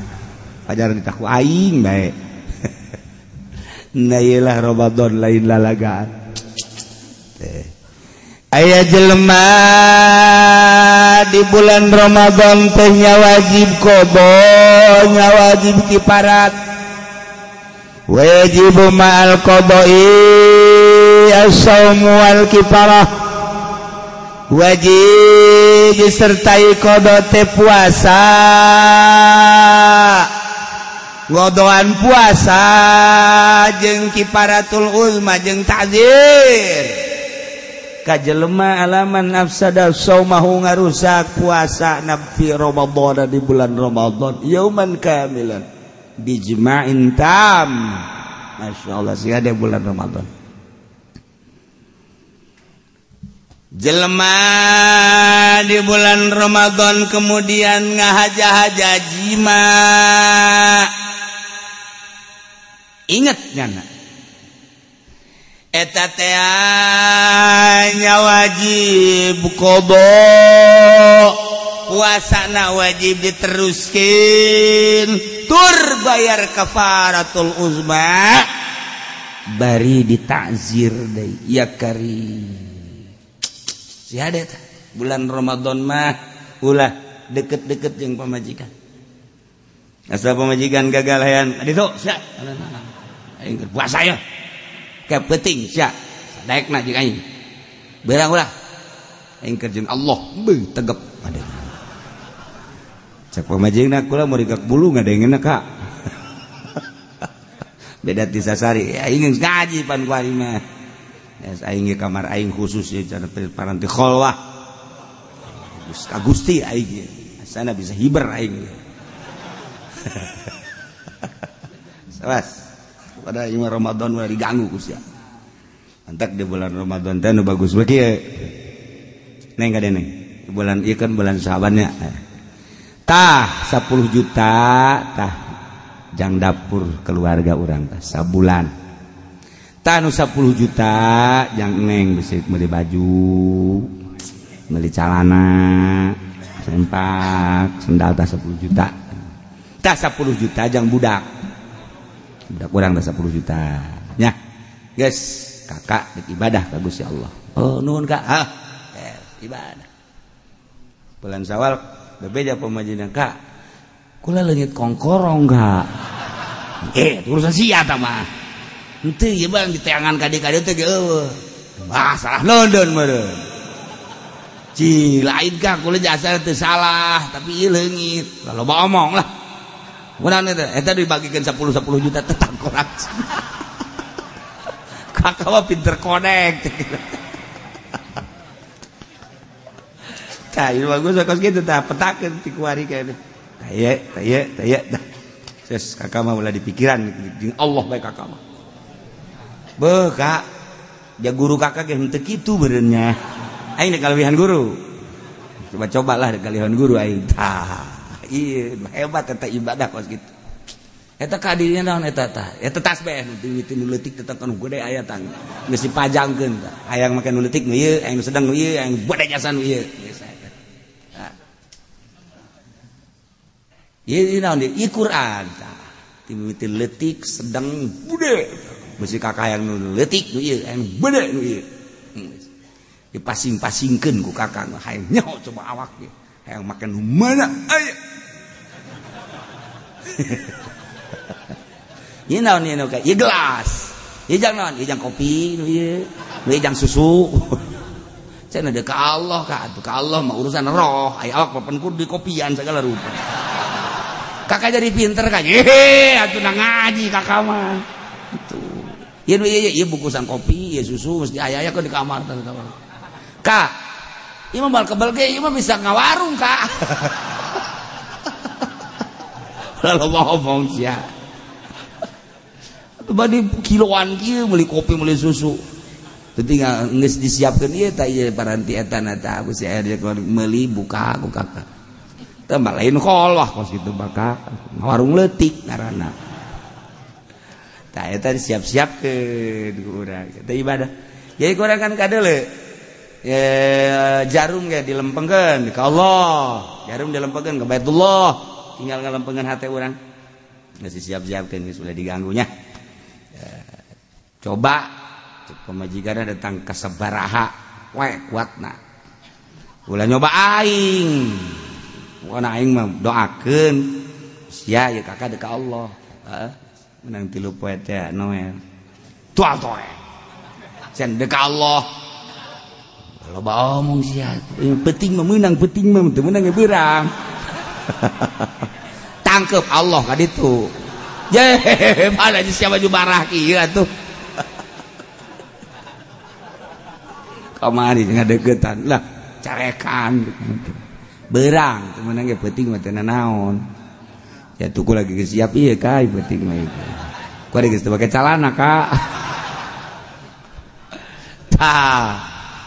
Pajaran ditah ku aing bae. Nah ieu lah Ramadan lain lalagaan. Teh. Aya jelema di bulan Ramadan teh nya wajib qada, nya wajib kiparat. Wajib ma'al qada'i as-saumu wal kifarah. Wajib disertai qada teh puasa, ngodoan puasa jeung kifaratul uzma jeung ta'zir. Ka jelema alaman afsada saumahu ngarusak puasa nabi Ramadan di bulan Ramadan yauman kamilan bijma'in tam. Masya Allah sih ada bulan Ramadan. Jelema di bulan Ramadan kemudian ngahaja-haja jima. Ingat nyana eta teh nya wajib qada, puasana wajib diteruskeun tur bayar kafaratul uzma bari ditakzir deui ya kari. Si ada bulan Ramadan mah ulah deket-deket jeung pamajikan. Asa pamajikan gagal hayan ditu sia. Aing keur puasa ya. Ke peuting sia. Sadaekna jeung aing. Beurang ulah. Aing keur jeung Allah beuh tegep aduh. Cek pamajingna kula meurigak bulu ngadengena Kak. Beda ti sasari aing geus ngaji pan ku aing mah. Geus aing ge kamar aing khusus ieu cara paranti kholwah. Geus ka Gusti aing ge. Asana bisa hiber aing ge. Sawas. Pada ieu Ramadan ulah diganggu ku sia. Antak di bulan Ramadan teh nu bagus we kieu. Neng ka deneng. Bulan ieu kan bulan Syaban nya. Tah 10 juta tah jang dapur keluarga urang tah sabulan. Tah nu 10 juta jang neng bisi meuli baju, meuli calana, sempak, sendal tah 10 juta. Tah 10 juta jang budak. Budak urang tah 10 juta. Nya. Geus kakak dek ibadah ka Gusti Allah. Oh nuhun Kak. Hah. Ibadah. Bulan Syawal bebeja pemajikan Kak. Kula leungit kongkorong Kak. Urusan sia ta mah. Henteu ieu bang diteangan ka dieu teh ge eueuh. Wah, salah nonton meureun. Ci, lain Kak, kula jasa teu salah, tapi ieu leungit. Loba omong lah. Kunaon eta? Eta dibagikeun 10 10 juta tetap kurang. Kakak mah pinter konek. Tah, ieu bagus kos kitu tah petakeun ti kuari kene. Taye, taye, taye. Ses kakak mah ulah dipikiran jeung Allah bae kakak mah. Beuh, Kak. Ja guru kakak ge henteu kitu beureunnya. Aing dek kalebihan guru. Coba-cobalah dek kalebihan guru aing. Tah, ieu hebat eta ibadah kos kitu. Eta kadirnya naon eta tah? Eta tasbih nu dimiti nu leutik tetep nu gede aya tah. Geus dipajangkeun tah. Hayang make nu leutik nu ieu, hayang nu sedang nu ieu, hayang gede jasa nu ieu. Geus eta. Ieu naon ieu? Ieu Quran tah. Dimiti leutik sedang gede. Besi kakak hayang nu leutik nu ieu, hayang gede nu ieu. Dipasing-pasingkeun ku kakak hayang nyaho coba awak ge. Hayang make nu mana aya. Ieu naon ieu ka? Ieu gelas. Ieu jang naon? Ieu jang kopi nu ieu. Nu ieu jang susu. Cenah deuk ka Allah ka atuh ka Allah mah urusan roh. Aya awak papan kudu dikopian segala rupa. Kakak jadi pinter kan? Hehe, atuh na ngaji kakak mah. Itu. Ieu nu ieu ieu bungkusan kopi, ieu susu mesti aya-aya di kamar tah. Kak, ieu mah bal kebel ge ieu mah bisa ngawarung, Kak. Lalu ngomong sia. Badi kiloan kieu meuli kopi meuli susu. Tinggal geus disiapkeun ieu tah ieu paranti eta na tah geus aya meuli buka ku kakak. Teh mah lain kholwah kos kitu bakal warung leutik ngaranna. Tah eta disiap-siapkeun ku urang. Eta ibadah. Jadi ku urang kan kadeule jarum ge dilempengkeun ka Allah, jarum dilempengkeun ka Baitullah, tinggal ngalempengkeun hate urang. Geus disiap-siapkeun geus ulah diganggunya. Coba pemajikan datang ke sabaraha we kuatna ulah nyoba aing pokona aing mah doakeun sia ieu kakak deuk ka Allah heeh menang 3 poe teh Noel tual toe cenah deuk ka Allah loba omong sia penting mah meunang penting mah teu meunang ge beurang tangkep Allah ka ditu. Ye, mana sia baju barah kieu atuh. Kamari ngadeukeutan lah carekan beurang teu meunang ge peuting mah teu nanaon. Ya tuku lagi geus siap ieu ka peuting mah ieu. Ku geus teu make calana ka. Tah,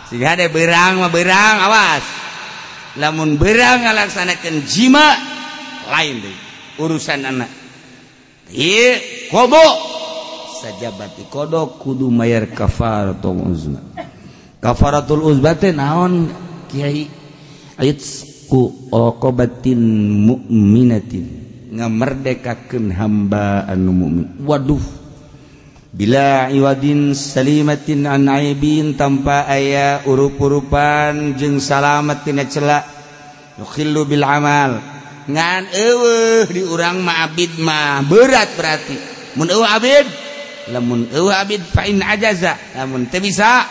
siga de beurang mah beurang awas. Lamun beurang ngalaksanakeun jima lain deui urusan anak. Ieu kodo sajabati kodo kudu mayar kafaratul uzma. Kafaratul uzma teh naon kiai? Aitsku raqabatin mu'minatin, ngamerdekakeun hamba anu mukmin. Waduh, bila iwadin salimatin an aibin, tanpa aya urup-urupan jeung salamat tina cela, yukhillu bil amal, Ngan eueuh di urang mah abid mah berat berarti. Mun eueuh abid, lamun eueuh abid fa in ajaza, lamun teu bisa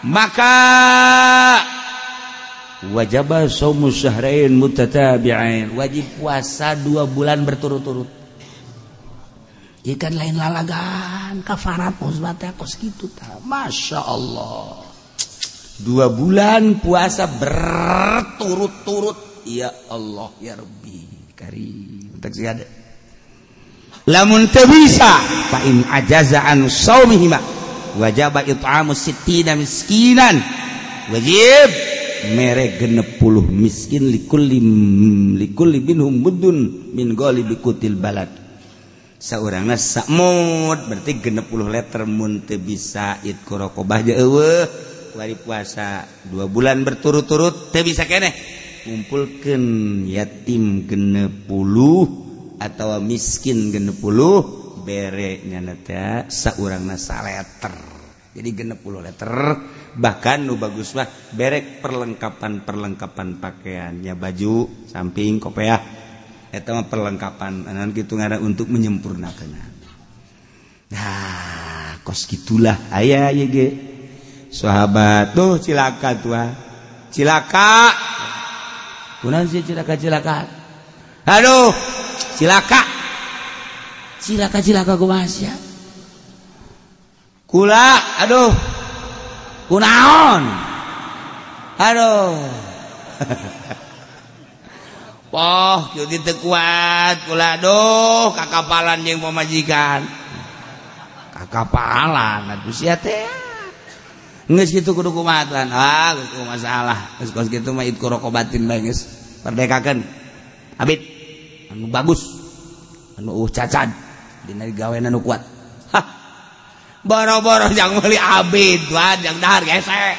maka wajaba shaumu syahrain mutatabi'ain, wajib puasa 2 bulan berturut-turut. Ieu kan lain lalagan kafarat musbatnya kos kitu tah. Masya Allah. 2 bulan puasa berturut-turut. Ya Allah ya Rabbi karim. Tak ada. Lamun teu bisa fa in ajaza an shaumihima wajaba it'amu sittina miskinan. Wajib mere 60 miskin likulli minhum muddun min ghalibi qutil balad. Saurangna samud berarti 60 liter mun teu bisa itqu raqabah je eueuh wari puasa 2 bulan berturut-turut teu bisa keneh kumpulkeun yatim 60 atau miskin 60 bere nyana teh saurangna saleter. Jadi 60 liter bahkan nu bagus mah berek perlengkapan-perlengkapan pakaiannya baju samping kopiah eta mah perlengkapan anan kitu ngaran untuk menyempurnakan. Nah, kos gitulah aya ieu ge. Sahabat tuh cilaka tuah. Cilaka. Kunaon sih cilaka-cilaka? Aduh, cilaka. Cilaka-cilaka kumaha sia? Kula, aduh. Kunaon? Aduh. Poh, kieu teu kuat kula aduh kakapalan jeung pamajikan. Kakapalan atuh sia teh. Geus kitu kudu kumaha tuan? Ah, geus masalah. Geus kos kitu mah itqu raqabatin bae geus. Merdekakeun. Abid anu bagus. Anu cacad dina gawean anu kuat. Hah. Boro-boro jang meuli abid tuan jang dahar gesek.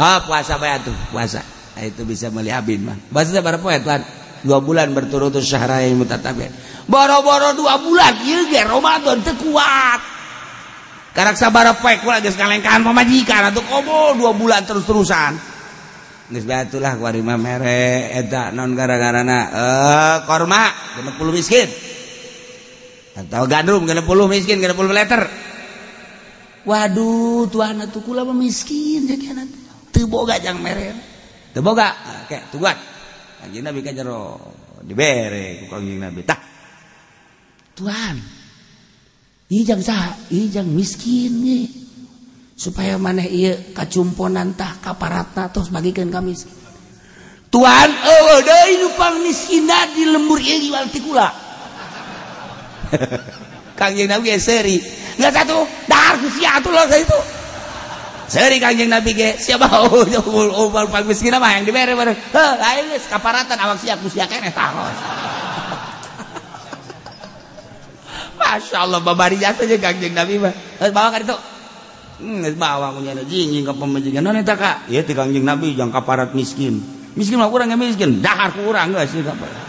Ha, puasa bae atuh, puasa. Nah, itu bisa meuli abid mah. Bahasa berapa ya tuan? 2 bulan berturut-turut syahrain mutatabi'ain. Boro-boro 2 bulan ieu ge Ramadan teu kuat. Karak sabaraha poe kula geus ngalengkahan pamajikan atuh komo 2 bulan terus-terusan. Geus bae atulah kuari mah mere eta naon gara-garana korma 60 miskin. Atau gandum 60 miskin 60 liter. Waduh tuan atuh kula mah miskin jagian atuh. Teu boga jang mere. Teu boga, oke tungguan. Kanjeng Nabi ka jero dibere ku Kanjeng Nabi. Tah. Tuan. Ieu jang saha? Ieu jang miskin ye. Supaya maneh ieu kacumponan tah kaparatna tos bagikeun ka miskin. Tuan eueuh deui nu pangmiskinna di lembur ieu iwal ti kula. Kanjeng Nabi ge seuri. Geus atuh dahar ku sia atuh lho itu. Seuri Kanjeng Nabi ge siapa oh pangmiskinna mah yang dibere bareng. Heuh lain geus kaparatan awak sia ku sia keneh taros. Masya Allah babari jasa jeung Kanjeng Nabi mah. Geus bawa ka ditu. Geus bawa ku nyana jingjing ka pamajikan. Naon eta ka? Ieu teh Kanjeng Nabi jang kaparat miskin. Miskin mah urang ge miskin, dahar ku urang geus ieu kaparat.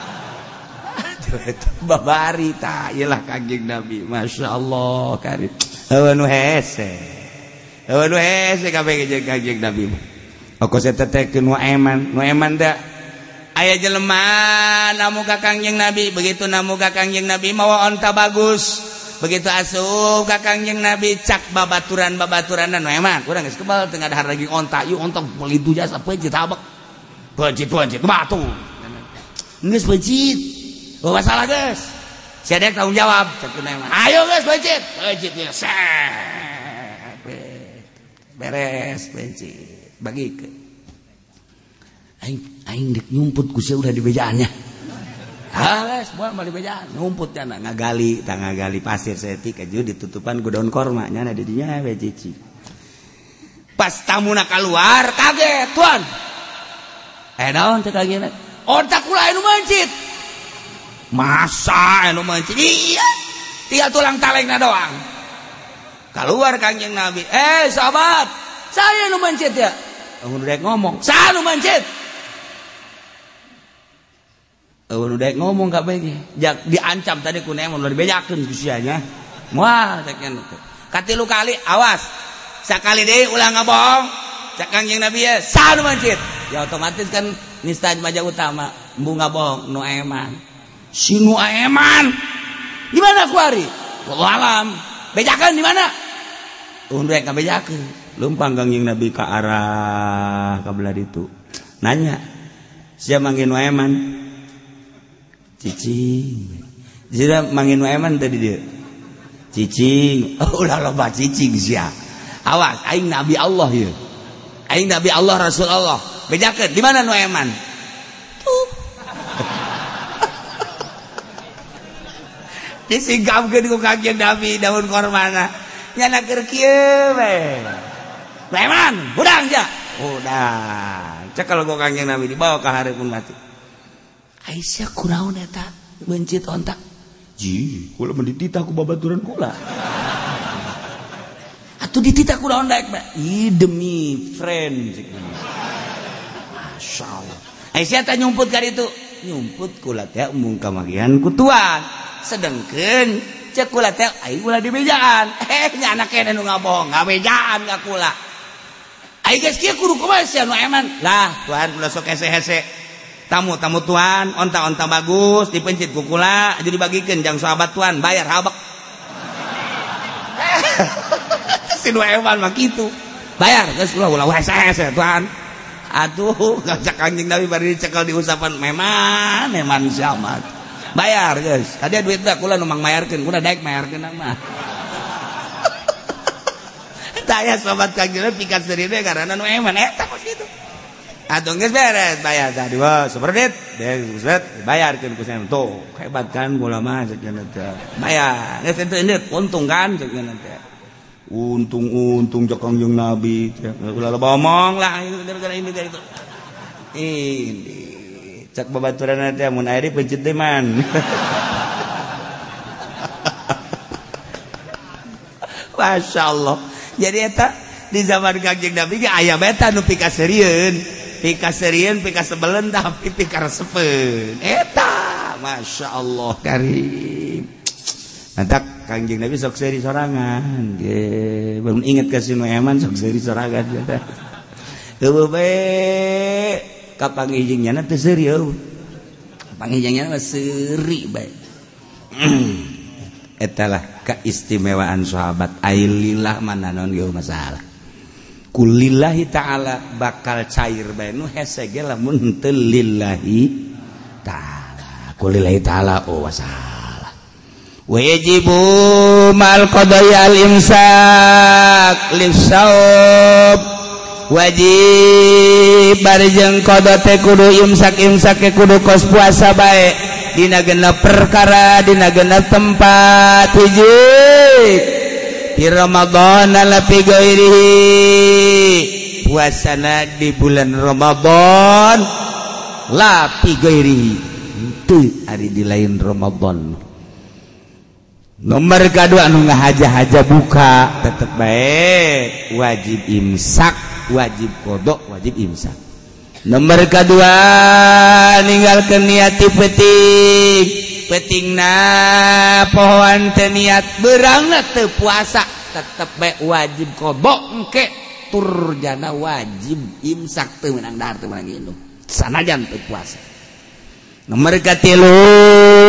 Babari tah ieu lah Kanjeng Nabi. Masya Allah karim. Heueuh nu hese. Heueuh nu hese kabeh jeung Kanjeng Nabi mah. Okos eta teh nu eman, nu eman teh aya jelema namu ka Kangjeng Nabi, begitu namu ka Kangjeng Nabi mawa onta bagus, begitu asup ka Kangjeng Nabi cak babaturan-babaturanan nu eman, urang geus kebal teu ngadahar lagi onta, ieu onta meuli tu jasa peuncit habek. Peuncit-peuncit batu. Geus peuncit. Oh masalah geus. Sia dek tanggung jawab cak nu eman. Ayo geus peuncit. Peuncit nya set. Beres peuncit. Bagikeun. Aing aing dek nyumput ku sia udah di bejaannya. Halas, moal mah di bejaan, nyumput nya ngagali, tah ngagali pasir saeutik aju ditutupan ku daun korma nya di dinya we cici. Pas tamuna kaluar kaget, tuan. Eh naon cek lagi onta kula anu mencit. Masa anu mencit? Iya. Tinggal tulang talengna doang. Keluar Kangjeng Nabi. Eh sahabat, saya anu mencit ya. Eueuh dek ngomong, saya anu mencit. Eueuh dek ngomong kabeh ge. Diancam tadi ku nemun ulah dibejakeun ku sia nya. Moal cek nya teh. Katilu kali awas. Sakali deui ulah ngabohong. Cek Kangjeng Nabi ya, saya anu mencit. Ya otomatis kan nista maja utama. Bunga bohong nu eman. Si nu eman. Di mana kuari? Wallahu alam. Bejakeun di mana? Undur ka bejakeun. Leumpang Kangjeng Nabi ka arah ka belah ditu. Nanya, sia manggil nu eman? Cicing. Sia manggil nu eman tadi dia. Cicing. Oh, ulah loba cicing sia. Awas, aing Nabi Allah ieu. Aing Nabi Allah Rasul Allah. Bejakeun di mana nu eman? Tuh. Disingkapkeun ku Kangjeng Nabi daun kormana. Nyana keur kieu we. Nu eman, hudang sia. Hudang. Cek kalau ku Kangjeng Nabi dibawa ka hareupeun mati. Aisyah kunaon eta meuncit onta? Ji, kula mah dititah ku babaturan kula. Atuh dititah ku daun daek bae. Ih demi friend cek. Masyaallah. Aisyah teh nyumput ka ditu. Nyumput kula teh embung kamagihan ku tuan. Sedengkeun cek kula teh aing ulah dibejaan. Nya anak kene nu ngabohong, ngabejaan ka kula. Aing geus kieu kudu kumaha sia nu eman. Lah, tuan kula sok hese-hese. Tamu-tamu tuan, onta-onta bagus dipencit ku kula, jadi dibagikeun jang sahabat tuan, bayar habek. Si nu eman mah kitu. Bayar geus ulah ulah hese-hese tuan. Atuh, ngajak Kangjeng Nabi bari dicekel diusapan meman, meman siamat. Bayar geus. Tadi duit teh kula nu mang mayarkeun, kula daek mayarkeun mah. Taya sobat Kangjeng Nabi pikat seurina karena nu eman eta kos kitu. Atuh geus beres bayar tadi wah superdit, geus bayarkeun ku saya. Tuh, hebat kan kula mah cek teh. Bayar. Geus teu endeup untung kan cek teh. Untung-untung cek Kangjeng Nabi. Ulah loba omong lah gara-gara ini gara itu. Ini cek babaturan teh mun aya dipencet teh man. Masya Allah. Jadi eta di zaman Kangjeng Nabi ge aya beta nu pikaseurieun. Pikaseurieun, pikasebeleun tapi pikaresepeun. Eta Masya Allah karim. Mantak Kangjeng Nabi sok seuri sorangan. Ge, belum inget ka si nu eman sok seuri sorangan. Eueuh bae kapanggih jeung nyana teu seuri eueuh. Kapanggih jeung nyana mah seuri bae. Eta lah keistimewaan sahabat. Ailillah mana naon ge masalah. Kulillahi ta'ala bakal cair bae nu hese ge lamun teu lillahi ta'ala. Kulillahi ta'ala oh masalah. Wajibu mal qada'i al imsak lisawab. Wajib barjeng qada teh kudu imsak-imsak ke kudu kos puasa bae dina genep perkara dina genep tempat hiji di Ramadan la fi ghairihi puasana di bulan Ramadan la fi ghairihi teu ari di lain Ramadan. Nomor kedua anu ngahaja-haja buka tetep bae wajib imsak, wajib qada, wajib imsak. Nomor kedua ninggalkeun niat ti peuting. Peutingna pohoan teu niat beurangna teu puasa tetep bae wajib qada engke tur jana wajib imsak teu meunang dahar teu meunang inum sanajan teu puasa. Nomor katilu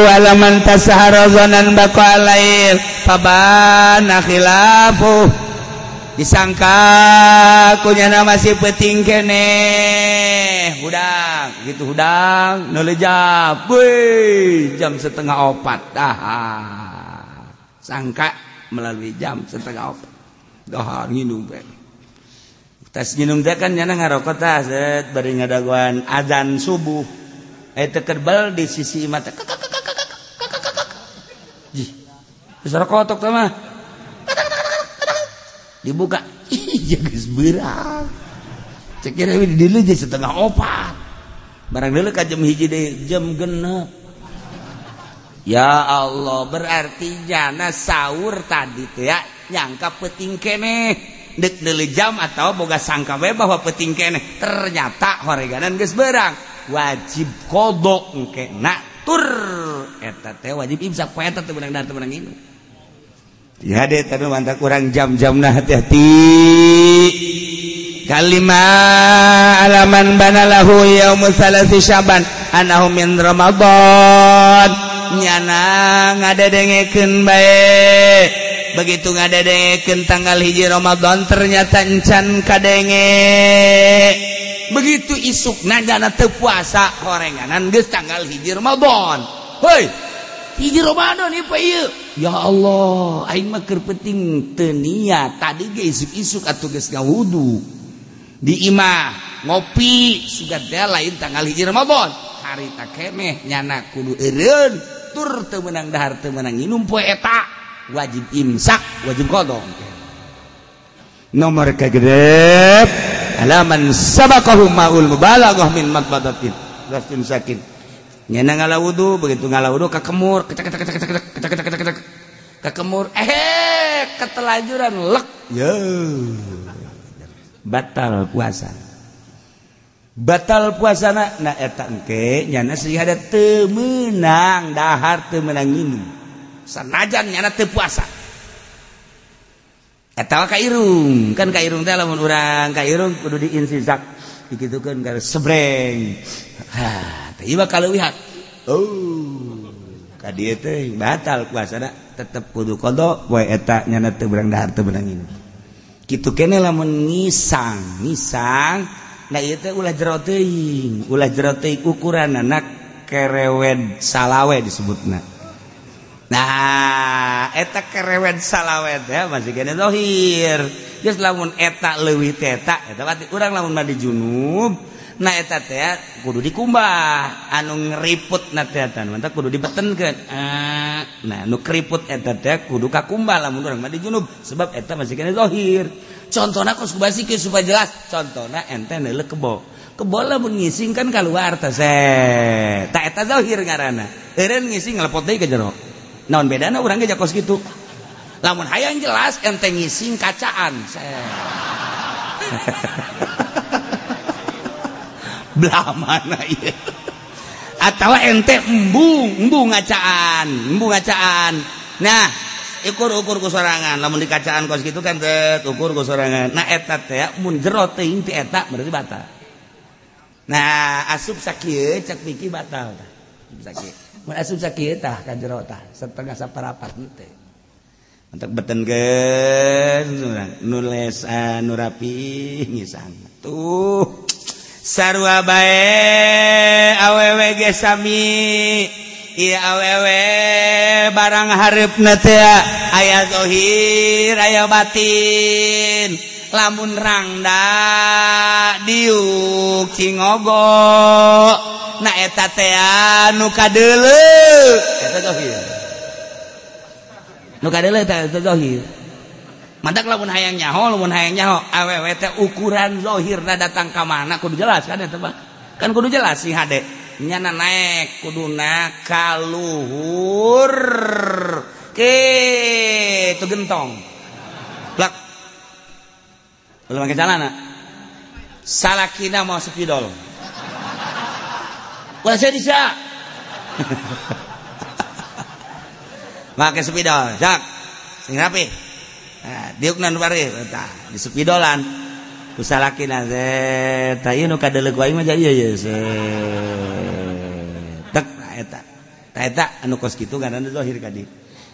alaman tasahara zanan baqa lail fabana khilafu disangka kunyana masih peuting keneh hudang gitu hudang neulejap weh jam 3:30 dah sangka melalui jam 3:30 dahar nginum bae tas nginum teh kan nyana ngarokok tah set bari ngadagoan azan subuh eta kerbal di sisi mata jih bisa kotok teh mah dibuka ih geus beurang cek kira di dieu je 3:30 barang deuleu ka jam 1 deui jam 6. Ya Allah berarti jana sahur tadi teh ya nyangka peuting keneh deuk deuleu jam atau boga sangka we bahwa peuting keneh ternyata horeganan geus beurang wajib qada engke na tur eta teh wajib imsak poe eta teu meunang dahar teu meunang inum. Ya deh tapi mantap kurang jam-jamna hati-hati. Kalima alaman banalahu yaumus salasi Syaban anahu min Ramadan nyana ngadedengekeun bae begitu ngadedengekeun tanggal 1 Ramadan ternyata encan kadenge begitu isukna nyana teu puasa horenganan geus tanggal 1 Ramadan heuy 1 Ramadan ieu ieu ya Allah aing mah keur penting teu niat tadi ge isuk-isuk atuh geus ngawudu di imah ngopi sugan teh lain tanggal 1 Ramadan harita keneh nyana kudu eureun tur teu meunang dahar teu meunang nginum poe eta wajib imsak wajib qada nomor kagedep alaman sabaqahu maul mubalaghah min matbadatin lastin sakin nyana ngala wudu begitu ngala wudu kakemur kecek kecek kecek kecek kecek kecek kakemur ketelajuran lek yo batal puasa batal puasana na eta engke nyana sehingga teu meunang dahar teu meunang nginum sanajan nyana teu puasa eta ka irung kan ka irung teh lamun urang ka irung kudu diinsisak dikitukeun ka sebreng ha teh ieu kaleuwihan oh ka dieu teh batal puasana tetep kudu qada poe eta nyana teu meunang dahar teu meunang nginum kitu kene lamun ngisang ngisang nah ieu teh ulah jero teuing ukuranana kerewed salawe disebutna. Nah eta kerewed salawe teh masih kene zahir geus lamun eta leuwih teh eta eta berarti urang lamun mandi junub nah eta teh kudu dikumbah anu ngeriput na teh eta mantap kudu dibetenkeun nah nu keriput eta teh kudu kakumbah lamun urang mandi junub sebab eta masih kene zahir. Contohna kos kubasikeun supaya jelas contohna ente neuleuh kebo kebo lamun ngising kan keluar teh ta eta zahir ngaranna eureun ngising ngalepot deui ka jero naon bedana urang ge kos kitu lamun hayang jelas ente ngising kacaan belah mana ieu atawa ente embung ngacaan nah ukur-ukur ku sorangan lamun dikacaan kos kitu kan teh ukur ku sorangan nah eta teh mun jero teuing ti eta berarti batal nah asup sakieu cek pikir batal tah sakieu mun asup sakieu tah ka jero tah setengah saparapat teh untuk betenkeun nules nu rapi ngisang tuh sarua bae awewe ge sami ieu awewe barang hareupna teh aya zahir aya batin lamun rangda diuk cingogo na eta teh nu kadeuleu eta zahir nu kadeuleu eta zahir mantak lamun hayang nyaho awewe teh ukuran zahirna datang ka mana kudu jelas kan eta mah kan kudu jelas sih hade nyana naek kuduna kaluhur ke itu gentong plak belum pakai celana salakina mau spidol ulah saya bisa pakai spidol jak sing rapi nah, diukna nu bari tah di spidolan ku salakina teh tah ieu nu kadeuleu ku aing mah ieu ye tek eta tah eta anu kos kitu ngaranna zahir ka dieu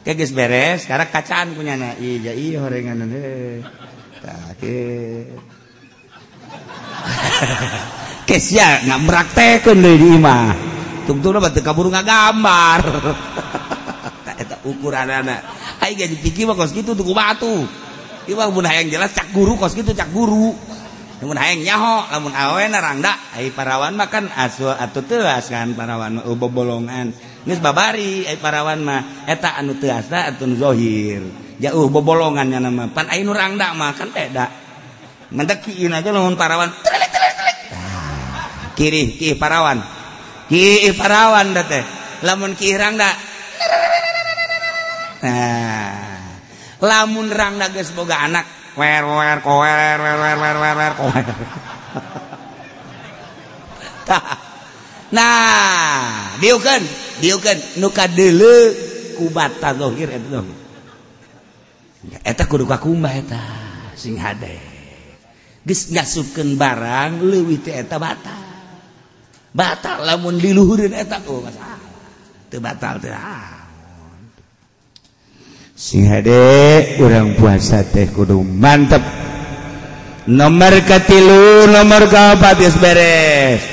ke geus beres sekarang kacaan kunyana ieu ja ieu horengan teh tah ke kesia nggak meraktekeun deui di imah tungtungna batu kaburu ngagambar eta ukuranana ai ge dipikir mah kos kitu tuku batu ieu mah mun hayang jelas cak guru kos kitu cak guru lamun hayang nyaho lamun awena rangda ai parawan mah kan asu atuh teuas kan parawan mah bobolongan geus babari ai parawan mah eta anu teuasna atuh nu zahir jauh bobolongan nya mah pan ai nu rangda mah kan beda mentek kieu aja lamun parawan telik telik telik kiri ki parawan ki parawan da teh lamun ki rangda nah lamun rangda geus boga anak wer wer kower wer wer wer wer wer kower nah diukeun diukeun nu kadeuleu ku bata zahir eta zahir eta kudu kakumbah eta sing hade geus ngasupkeun barang leuwih teh eta batal. Batal lamun diluhureun eta oh masalah. Teu batal teh. Sing hade urang puasa teh kudu mantep. Nomor katilu, nomor kaopat geus beres.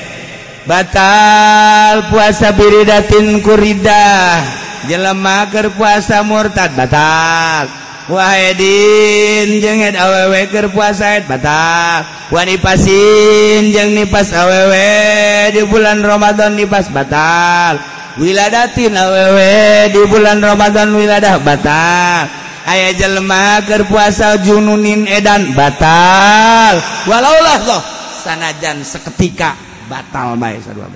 Batal puasa biridatin kuridah. Jelema keur puasa murtad batal. Wahedin jeung head awewe keur puasa head batal. Wanipasin jeung nipas awewe di bulan Ramadan nipas batal. Wiladatin awewe di bulan Ramadan wiladah batal. Aya jelema keur puasa jununin edan batal. Walaulah loh sanajan seketika batal bae sarua.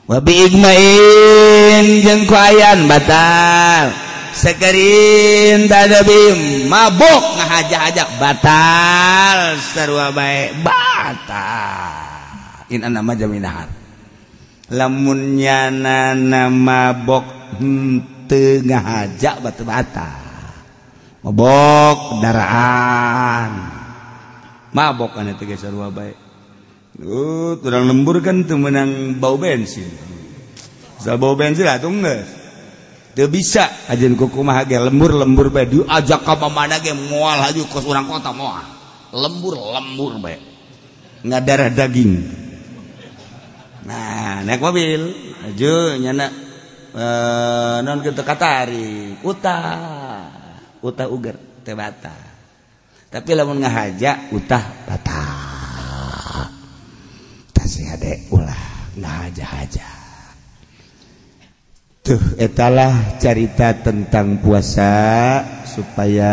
Wa bi igmain jeung ku ayan batal. Sekerin tadabi mabok ngahaja-haja batal sarua bae batal. In anna jaminahar. Lamun nyana mabok henteu ngahaja batu batal. Mabok daraan. Mabok anu teh sarua bae. Urang lembur kan teu meunang bau bensin. Sa bau bensin atuh geus. Teu bisa ajeun kumaha ge lembur-lembur bae diajak ka mana ge moal haju kos urang kota moal. Lembur-lembur bae. Ngadarah daging. Nah, naik mobil haju nyana non kitu katarik utah. Utah uger teh batal. Tapi lamun ngahaja utah batal. Tasih hade ulah ngahaja-haja. Tuh etalah carita tentang puasa supaya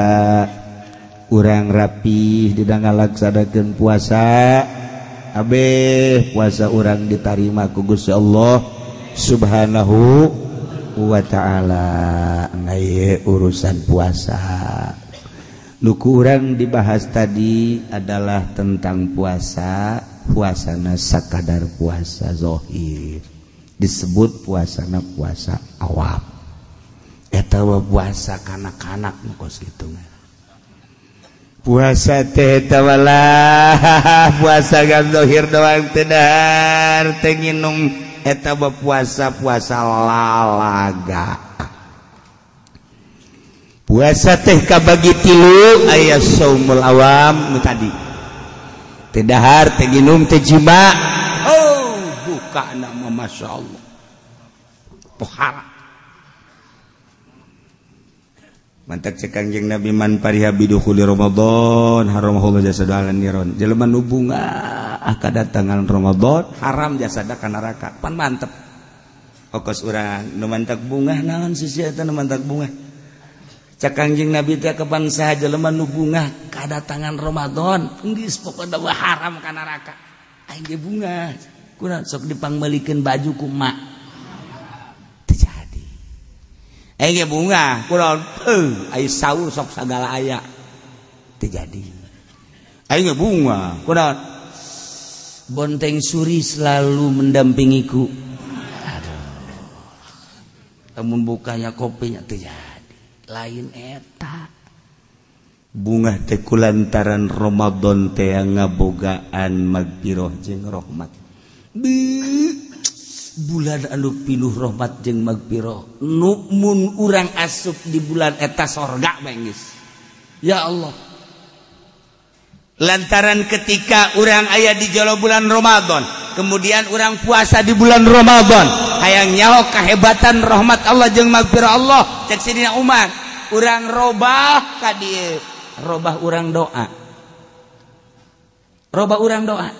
urang rapih dina ngalaksanakeun puasa. Abeh puasa urang ditarima ku Gusti Allah Subhanahu wa ta'ala. Nah, urusan puasa nu ku urang dibahas tadi adalah tentang puasa. Puasana sakadar puasa zahir disebut puasana puasa awam. Eta puasa kanak-kanak nu kos kitu. Puasa teh eta walah puasa gan zahir doang teu dahar teu nginum eta puasa-puasa lalaga. Puasa teh kabagi tilu aya saumul awam nu tadi. Teu dahar teu nginum teu jima. Oh, buka nama Masya Allah. Pohara. Mantak cek Kangjeng Nabi man pariha bidukhuli Ramadan haramahullah jasadu ala niron. Jelema nu bungah kadatangan Ramadan haram jasada ka neraka. Pan mantep. Okos urang nu mantak bungah naon sih eta nu mantak bungah. Cek Kangjeng Nabi teh kapan saha jelema nu bungah kadatangan Ramadan geus pokona haram ka neraka. Aing ge bungah. Kunaon sok dipangmeulikeun baju ku emak. Teu jadi. Aing ge bungah kunaon heuh aya saur sok sagala aya. Teu jadi. Aing ge bungah kunaon bonteng suri selalu mendampingiku. Aduh. Lamun bukanya kopinya teu jadi. Lain eta. Bungah teh kulantaran Ramadan teh ngabogaan magfirah jeung rahmat. Bulan anu pinuh rahmat jeung magfirah. Nu mun urang asup di bulan eta sorga bae geus. Ya Allah. Lantaran ketika urang aya di jolo bulan Ramadan, kemudian urang puasa di bulan Ramadan, hayang nyaho kehebatan rahmat Allah jeung magfirah Allah, cek Sidina Umar, urang robah ka dieu, robah urang doa. Robah urang doa.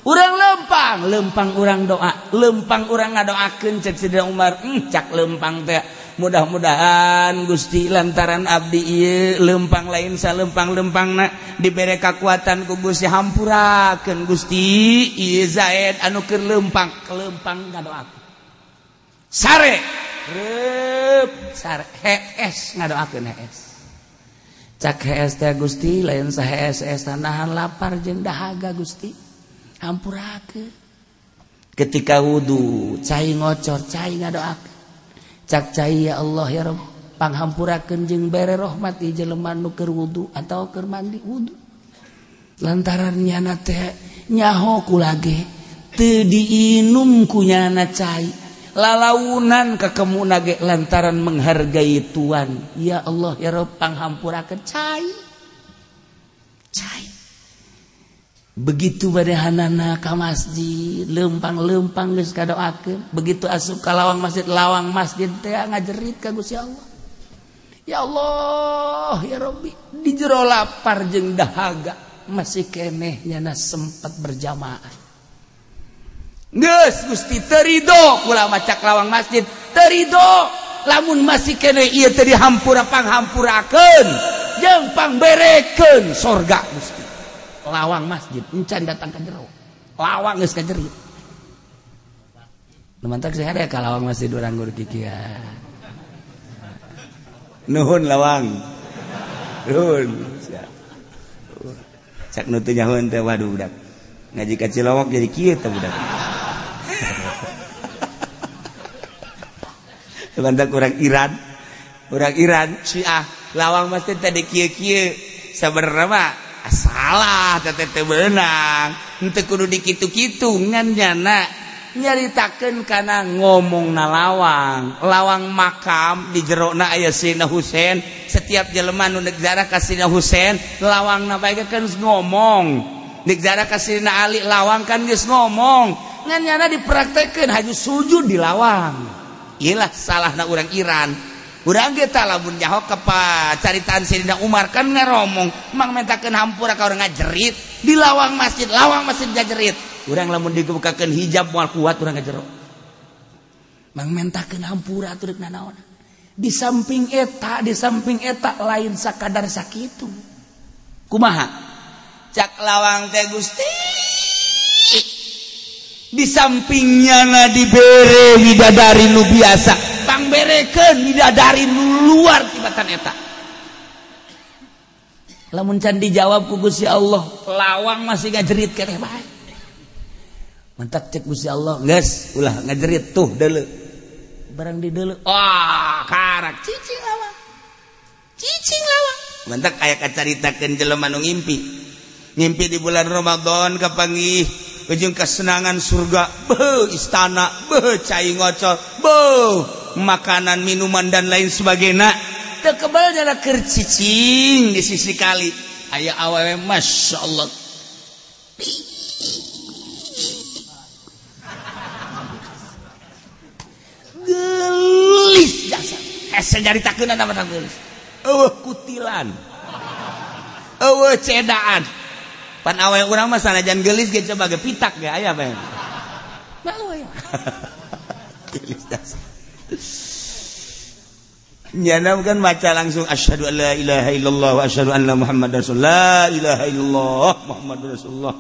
Urang lempang, lempang urang doa, lempang urang ngadoakeun cek Sidina Umar, cak lempang teh. Mudah-mudahan Gusti lantaran abdi ieu lempang lain salempang-lempangna dibere kakuatan ku Gusti hampurakeun Gusti ieu Zaid anu keur lempang, kelempang ngadoakeun. Sare reup sare hees ngadoakeun hees. Cak hees teh Gusti lain sahees-hees nahan lapar jeung dahaga Gusti. Hampurakeun. Ketika wudu cai ngocor cai ngadoakeun. Cak cai ya Allah ya Rabb panghampurakeun jeung bere rahmat ieu jelema nu keur wudu atawa keur mandi wudu. Lantaran nyana teh nyaho kula ge Teu diinum kunyana cai. Lalaunan kakemuna ge lantaran menghargai tuan. Ya Allah ya Rabb panghampurakeun cai. Cai. Begitu badehanana ka masjid, leumpang-leumpang geus kadoakeun. Begitu asup ka lawang masjid teh ngajerit ka Gusti Allah. Ya Allah ya Rabbi, di jero lapar jeung dahaga masih keneh nyana sempat berjamaah. Geus Gusti teu ridho kula macak lawang masjid, teu ridho lamun masih keneh ieu teh dihampura panghampurakeun jeung pangberekeun sorga Gusti. Lawang masjid encan datang ka jero. Lawang geus kajerit. Nu mantak sih hade ka lawang masjid urang guru kikian. Nuhun lawang. Nuhun. Cak nu teu nyahoeun teh waduh budak. Ngaji ka Cilowok jadi kieu teh budak. Mantak urang Iran Syiah lawang masjid tadi kieu-kieu sabenerna mah salah teh teu beunang henteu kudu dikitu-kitu ngan nyana nyaritakeun kana ngomongna lawang lawang makam di jerona aya Sayyidina Husain setiap jelema nu deuk ziarah ka Sayyidina Husain lawangna bae kan ngomong deuk ziarah ka Sayyidina Ali lawang kan geus ngomong ngan nyana dipraktekeun haju sujud di lawang. Iyalah salahna urang Iran. Urang ge tah lamun nyaho ka caritaan Sayyidina Umar kan ngaromong mang mentakeun hampura ka urang ngajerit di lawang masjid ngajerit. Urang lamun dibukakeun hijab moal kuat urang ngajero. Mang mentakeun hampura atuh deuk nanaon. Di samping eta lain sakadar sakitu. Kumaha? Cak lawang teh Gusti. Di sampingnya na dibere widadari nu biasa pangberekeun widadari nu luar tibatan eta. Lamun can dijawab ku Gusti Allah lawang masih ngajerit keneh bae. Mentak cek Gusti Allah geus ulah ngajerit tuh deuleu. Barang di deuleu wah karak cicing lawang. Cicing lawang. Mentak aya kacaritakeun jelema nu ngimpi. Ngimpi di bulan Ramadan kapanggih ujung kesenangan surga, beuh istana, beuh cai ngocor, beuh makanan, minuman dan lain sebagainya. Teu kebal nyana keur cicing di sisi kali. Aya awewe Masya Allah. Gelis jasa. Hese nyaritakeun mah gelis. Eueuh kutilan. Eueuh cedaan. Pan awe urang mah sanajan gelis ge coba ge pitak ge aya bae. Malu aya. Gelis jasa. Nyana kan baca langsung asyhadu an la ilaha illallah wa asyhadu anna muhammadar rasulullah. La ilaha illallah muhammadur rasulullah.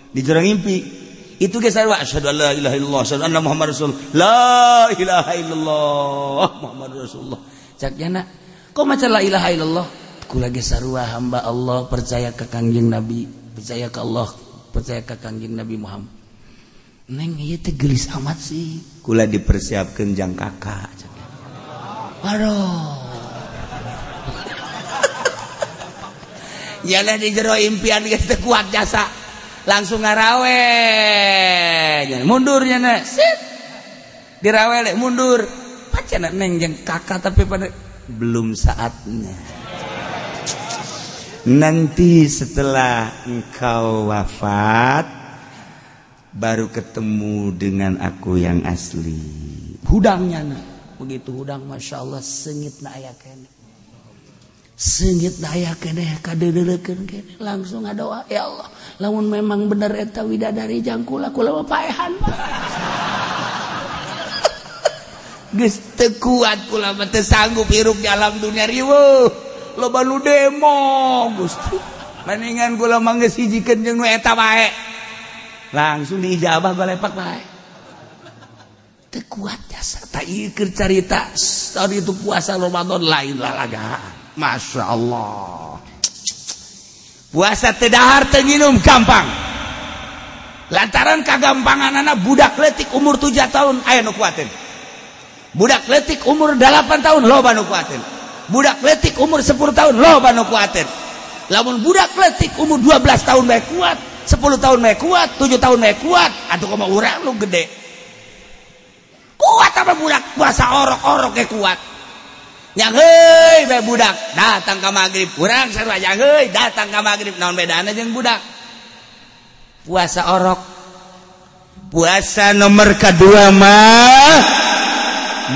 Di jero ngimpi. Itu ge sarua asyhadu an la ilaha illallah asyhadu anna muhammadar rasulullah. La ilaha illallah muhammadur rasulullah. Cak nyana, kok maca la ilaha illallah? Kula ge sarua hamba Allah percaya ka Kangjeng Nabi. Percaya ke Allah, percaya ke Kangjeng Nabi Muhammad. Neng ieu teh geulis amat sih. Kula dipersiapkeun jang kakak. Waduh. Nyana di jero impian geus teu kuat jasa. Langsung ngarawe. Mundur nyana. Sit. Dirawe mundur. Pacana neng jang kakak tapi pada belum saatnya. Nanti setelah engkau wafat baru ketemu dengan aku yang asli. Hudangnya nah. Begitu hudang Masya Allah sengit na aya keneh. Sengit na aya keneh kadeudeukeun keneh langsung ngadoa ya Allah lamun memang bener eta widadari jang kula kula mah paehan mah. Geus teu kuat kula mah teu sanggup hirup di alam dunia riweuh. Loba nu demo Gusti. Mendingan kula mah geus hijikeun jeung nu eta bae. Langsung diijabah golepak bae. Teu kuat jasa ta ieu keur carita tadi itu puasa Ramadan lain lalagaan. Masya Allah. Puasa teu dahar teu nginum gampang. Lantaran kagampanganana budak leutik umur 7 tahun aya nu kuateun. Budak leutik umur 8 tahun loba nu kuateun. Budak leutik umur 10 tahun loba nu kuateun. Lamun budak leutik umur 12 tahun bae kuat, 10 tahun bae kuat, 7 tahun bae kuat, atuh kumaha urang nu gede. Kuat apa budak puasa orok-orok ge kuat. Yang heuy bae budak datang ka magrib, urang sarua yang heuy datang ka magrib, naon bedana jeung budak? Puasa orok. Puasa nomor kedua mah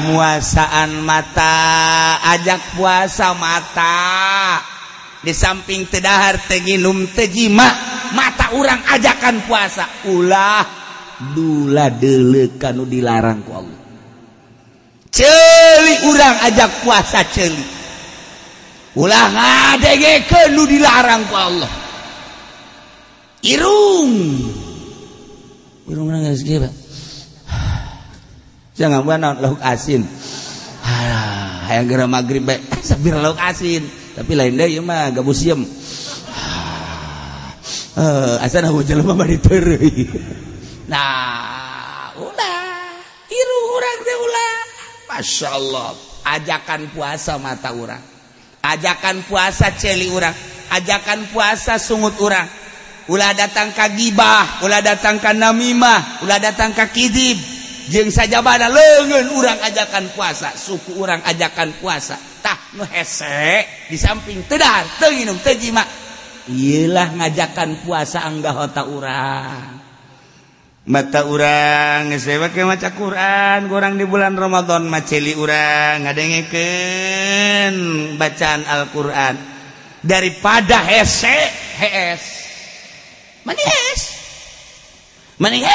muasaan mata, ajak puasa mata. Di samping teu dahar teu nginum teu jima, mata urang ajakan puasa. Ulah dula deuleuh kanu dilarang ku Allah. Ceuli urang ajak puasa ceuli. Ulah ngadengekeun nu dilarang ku Allah. Irung. Irung urang geus kieu, Pak. Jangan buat lauk asin. Hayang geura magrib bae sabir lauk asin. Tapi lain deui ieu mah gabus sieum. Asana jelema mah diteureuy. Nah, ulah irung urang teh ulah. Masya Allah, ajakan puasa mata urang, ajakan puasa ceuli urang, ajakan puasa sungut urang. Ulah datang ka gibah, ulah datang ka namimah, ulah datang ka kidib. Jeung sajabana leungeun urang ajakan puasa, suku urang ajakan puasa. Tah nu hese di samping teu dahar, teu nginum, teu jima. Ieulah ngajakan puasa anggahota urang. Mata urang geus we maca Quran, urang di bulan Ramadan mah ceuli urang ngadengekeun bacaan Al-Qur'an daripada hese hees. Manis. Manis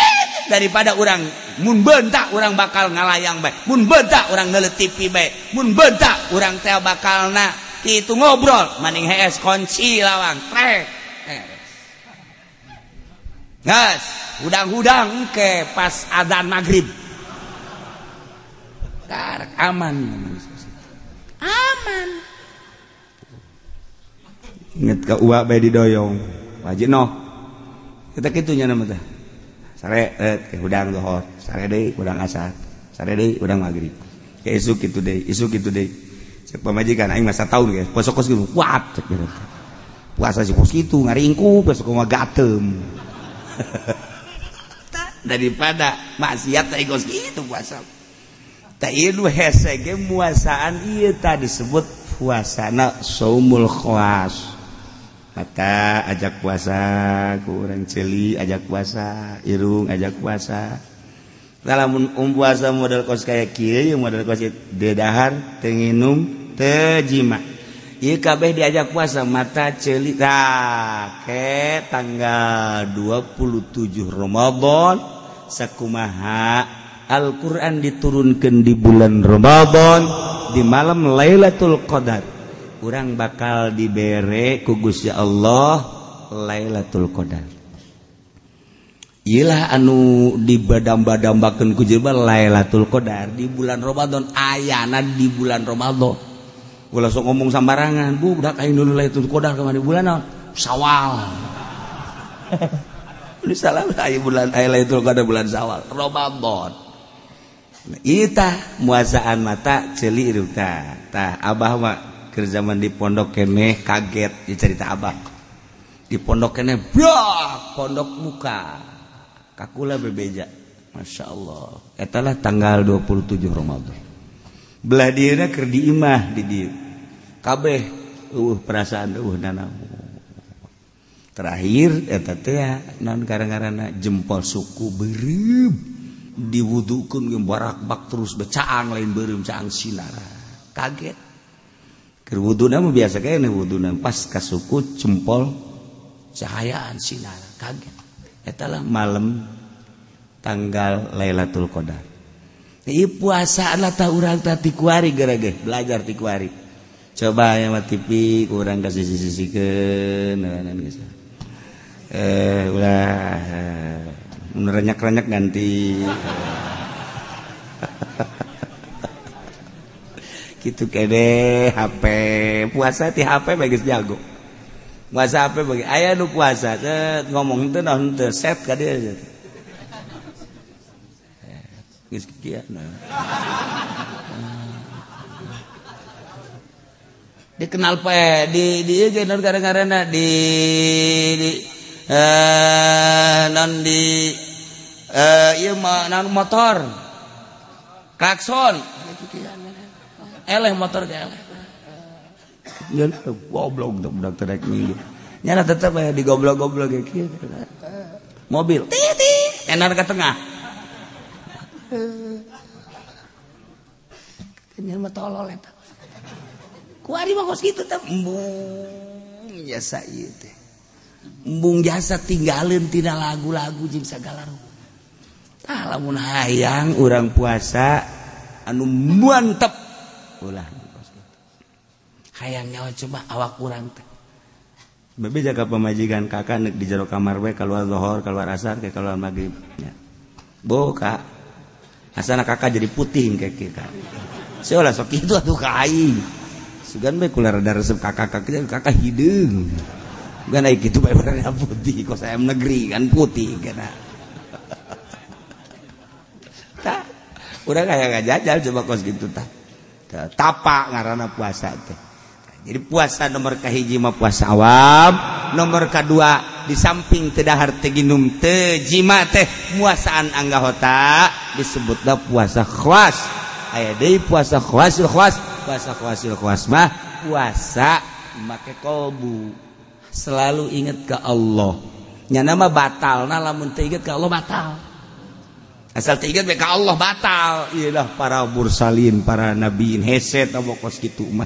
daripada urang mun bentak urang bakal ngalayang bae, mun bentak urang neuleut TV bae, mun bentak urang teh bakalna kitu ngobrol, maning hees kunci lawang trek. Gas, hudang-hudang ke pas adzan maghrib. Karek aman. Aman. Inget ka uak bae didoyong. Wajib noh. Kita kitunya nama teh. Sare ke hudang zuhur, sare deui hudang asar, sare deui hudang maghrib. Ke isuk kitu deui, isuk kitu deui. Cek pamajikan aing mah sataun ge, puasa kos kitu kuat cek gitu. Puasa si kos kitu ngaringkuk, besok mah gatem. Daripada maksiat teh kos kitu puasa. Tah ieu nu hese ge muasaan ieu tah disebut puasana saumul khawas. Mata ajak puasa, ku urang ceuli ajak puasa, irung ajak puasa. Lamun puasa model kos kaya kieu, model kos ieu dahar, teu nginum, teu jima. Ieu kabeh diajak puasa mata ceuli tah ke tanggal 27 Ramadan sakumaha Al-Qur'an diturunkeun di bulan Ramadan di malam Lailatul Qadar. Urang bakal dibere ku Gusti Allah Lailatul Qadar. Iyalah anu dibadamba-dambakeun ku jelema Lailatul Qadar di bulan Ramadan, ayana di bulan Ramadan. Ulah sok ngomong sambarangan, bu budak aing dulu Lailatul Qadar kamari bulan naon? Syawal. Udah salah aya bulan aya Lailatul Qadar bulan Syawal, Ramadan. Ieu tah muasaan mata ceuli irung tah. Tah abah mah keur zaman di pondok keneh kaget dicerita abah. Di pondok keneh brak pondok muka. Kakula bebeja. Masya Allah. Eta lah tanggal 27 Ramadan. Belah dieuna keur di imah di dieu. Kabeh eueuh perasaan eueuh nanaon. Terakhir eta teh naon gara-garana jempol suku beureum diwudukeun ge barakbak terus becaang lain beureum caang sinara. Kaget. Keur wuduna mah biasa kene wuduna pas ka suku jempol cahayaan sinar kaget. Eta lah malam tanggal Lailatul Qadar. Ieu puasa lah tah urang tah ti kuari geura ge belajar ti kuari. Coba aya mah TV ku urang ka sisi-sisikeun geus. Ulah mun renyak-renyak ganti. Gitu kene HP puasa ti HP bae geus jago. Puasa HP bagi aya nu puasa set ngomong teu naon teu set ka dieu. Geus kieu nah. Dikenal pe di ieu ge naon gara-garana di non di ieu mah naon motor klakson eleh motor ge eleh. Nya goblok budak teh rek minggir. Nya tetep aya di goblok-goblok ge kieu. Mobil titik enar ke tengah. Nya mah tolol eta. Kuari mah kos kitu teh embung jasa ieu teh. Embung jasa tinggalin tina lagu-lagu jeung sagala rupa. Tah lamun hayang urang puasa anu mantep ulah kos kitu. Hayang nyawa coba awak urang teh. Bebe jaga pamajikan kakak nek di jero kamar we keluar zuhur, keluar asar, ke keluar maghrib nya. Bo kak. Asana kakak jadi putih kayak kita. Sia lah sok kitu atuh ka aing. Sugan bae kula rada resep kakak-kakak kakak hideung. Bukan ai kitu bae warna putih kos ayam negeri kan putih kana. Tah, urang aya ngajajal coba kos kitu tah. Tapa ngaranna puasa teh. Jadi puasa nomor kahiji mah puasa awam, nomor kadua di samping teu dahar teu ginum teu jima teh muasaan anggahota disebutna puasa khawas. Aya deui puasa khawasil khawas, puasa khawasil khawas mah puasa make kolbu. Selalu ingat ke Allah. Nyana mah batalna lamun teu inget ka Allah batal. Asal teu inget ka Allah batal. Iyalah para mursalin, para nabiin hese tah kos kitu mah.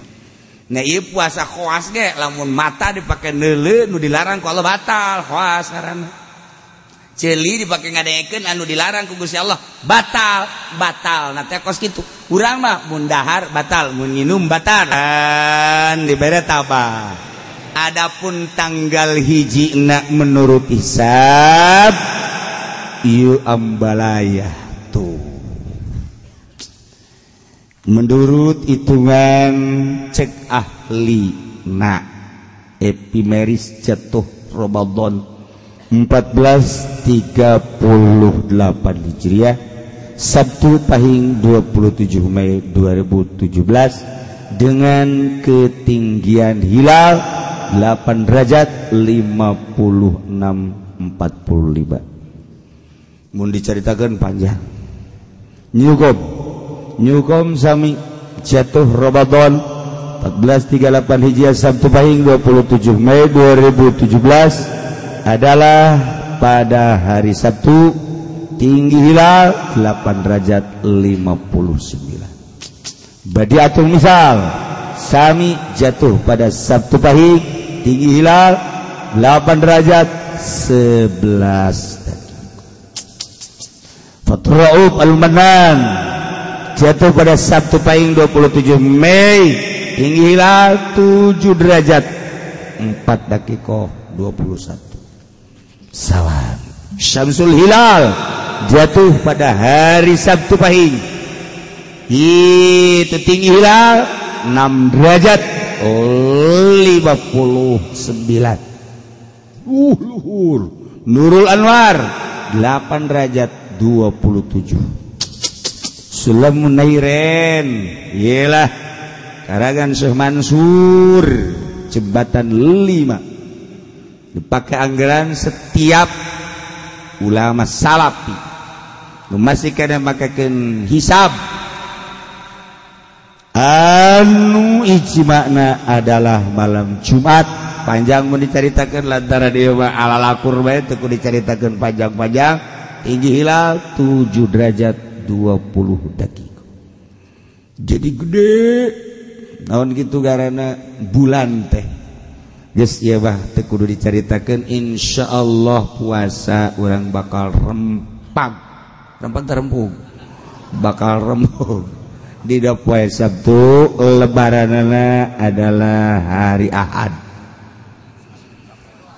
Nah ieu puasa khawas ge lamun mata dipake neuleu nu dilarang ku Allah batal, khawas ngaranna. Ceuli dipake ngadengekeun anu dilarang ku Gusti Allah batal, batal. Nah teh kos kitu. Urang mah mun dahar batal, mun nginum batal. Dan dibere tabah. Adapun tanggal hiji na menurut hisab ieu ambalaya tuh. Menurut hitungan cek ahli na epimeris jatuh Ramadan 1438 Hijriah Sabtu Pahing 27 Mei 2017 dengan ketinggian hilal 8 derajat 56,45. Mun diceritakan panjang. Nyukom sami jatuh Ramadan 1438 Hijriah Sabtu Pahing 27 Mei 2017 adalah pada hari Sabtu, tinggi hilal 8 derajat 59. Badiatul misal sami jatuh pada Sabtu Pahing, tinggi hilal 8 derajat 11. Fathur Raub Al-Manan jatuh pada Sabtu Pahing 27 Mei, tinggi hilal 7 derajat 4 dakikoh 21. Salam. Syamsul Hilal jatuh pada hari Sabtu Pahing, itu tinggi hilal 6 derajat 59. Luhur. Nurul Anwar 8 derajat 27. Sulam Munairen iyalah karangan Syekh Mansur jembatan 5 dipakai anggaran setiap ulama salafi masih kadang makakeun hisab anu ijma'na adalah malam Jumat. Panjang mun dicaritakeun lantaran ieu mah ala lakur bae teu kudu dicaritakeun panjang-panjang. Tinggi hilal 7 derajat 20 detik. Jadi gede naon gitu karena bulan teh geus ieu bah teu kudu dicaritakeun. Insyaallah puasa urang bakal rempag. Rempag teh rempug. Bakal rempug. Di poe Sabtu lebaranana adalah hari Ahad.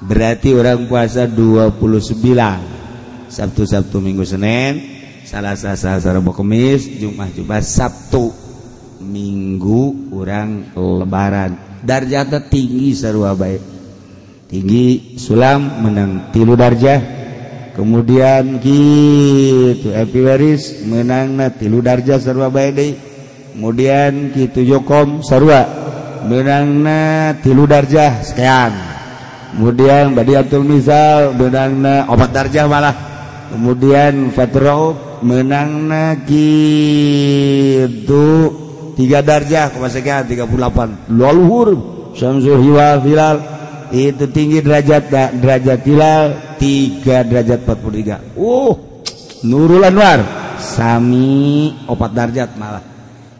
Berarti orang puasa 29. Sabtu, Sabtu, Minggu, Senin, Salasa, Selasa, Rabu, Kamis, Jumat, Jumat, Sabtu, Minggu orang lebaran. Darjatna tinggi sarua bae. Tinggi sulam menang 3 darjah. Kemudian kitu epiweris menangna 3 darjah sarua bae deui. Kemudian kitu jokom sarua menangna 3 darjah sekian. Kemudian Badiatul Misal menangna 4 darjah malah. Kemudian Fatra'ub menangna gitu 3 darjah kumaha 38. Luhur Syamsul Hilal itu tinggi derajat derajat hilal 3 derajat 43. Nurul Anwar sami 4 derajat malah.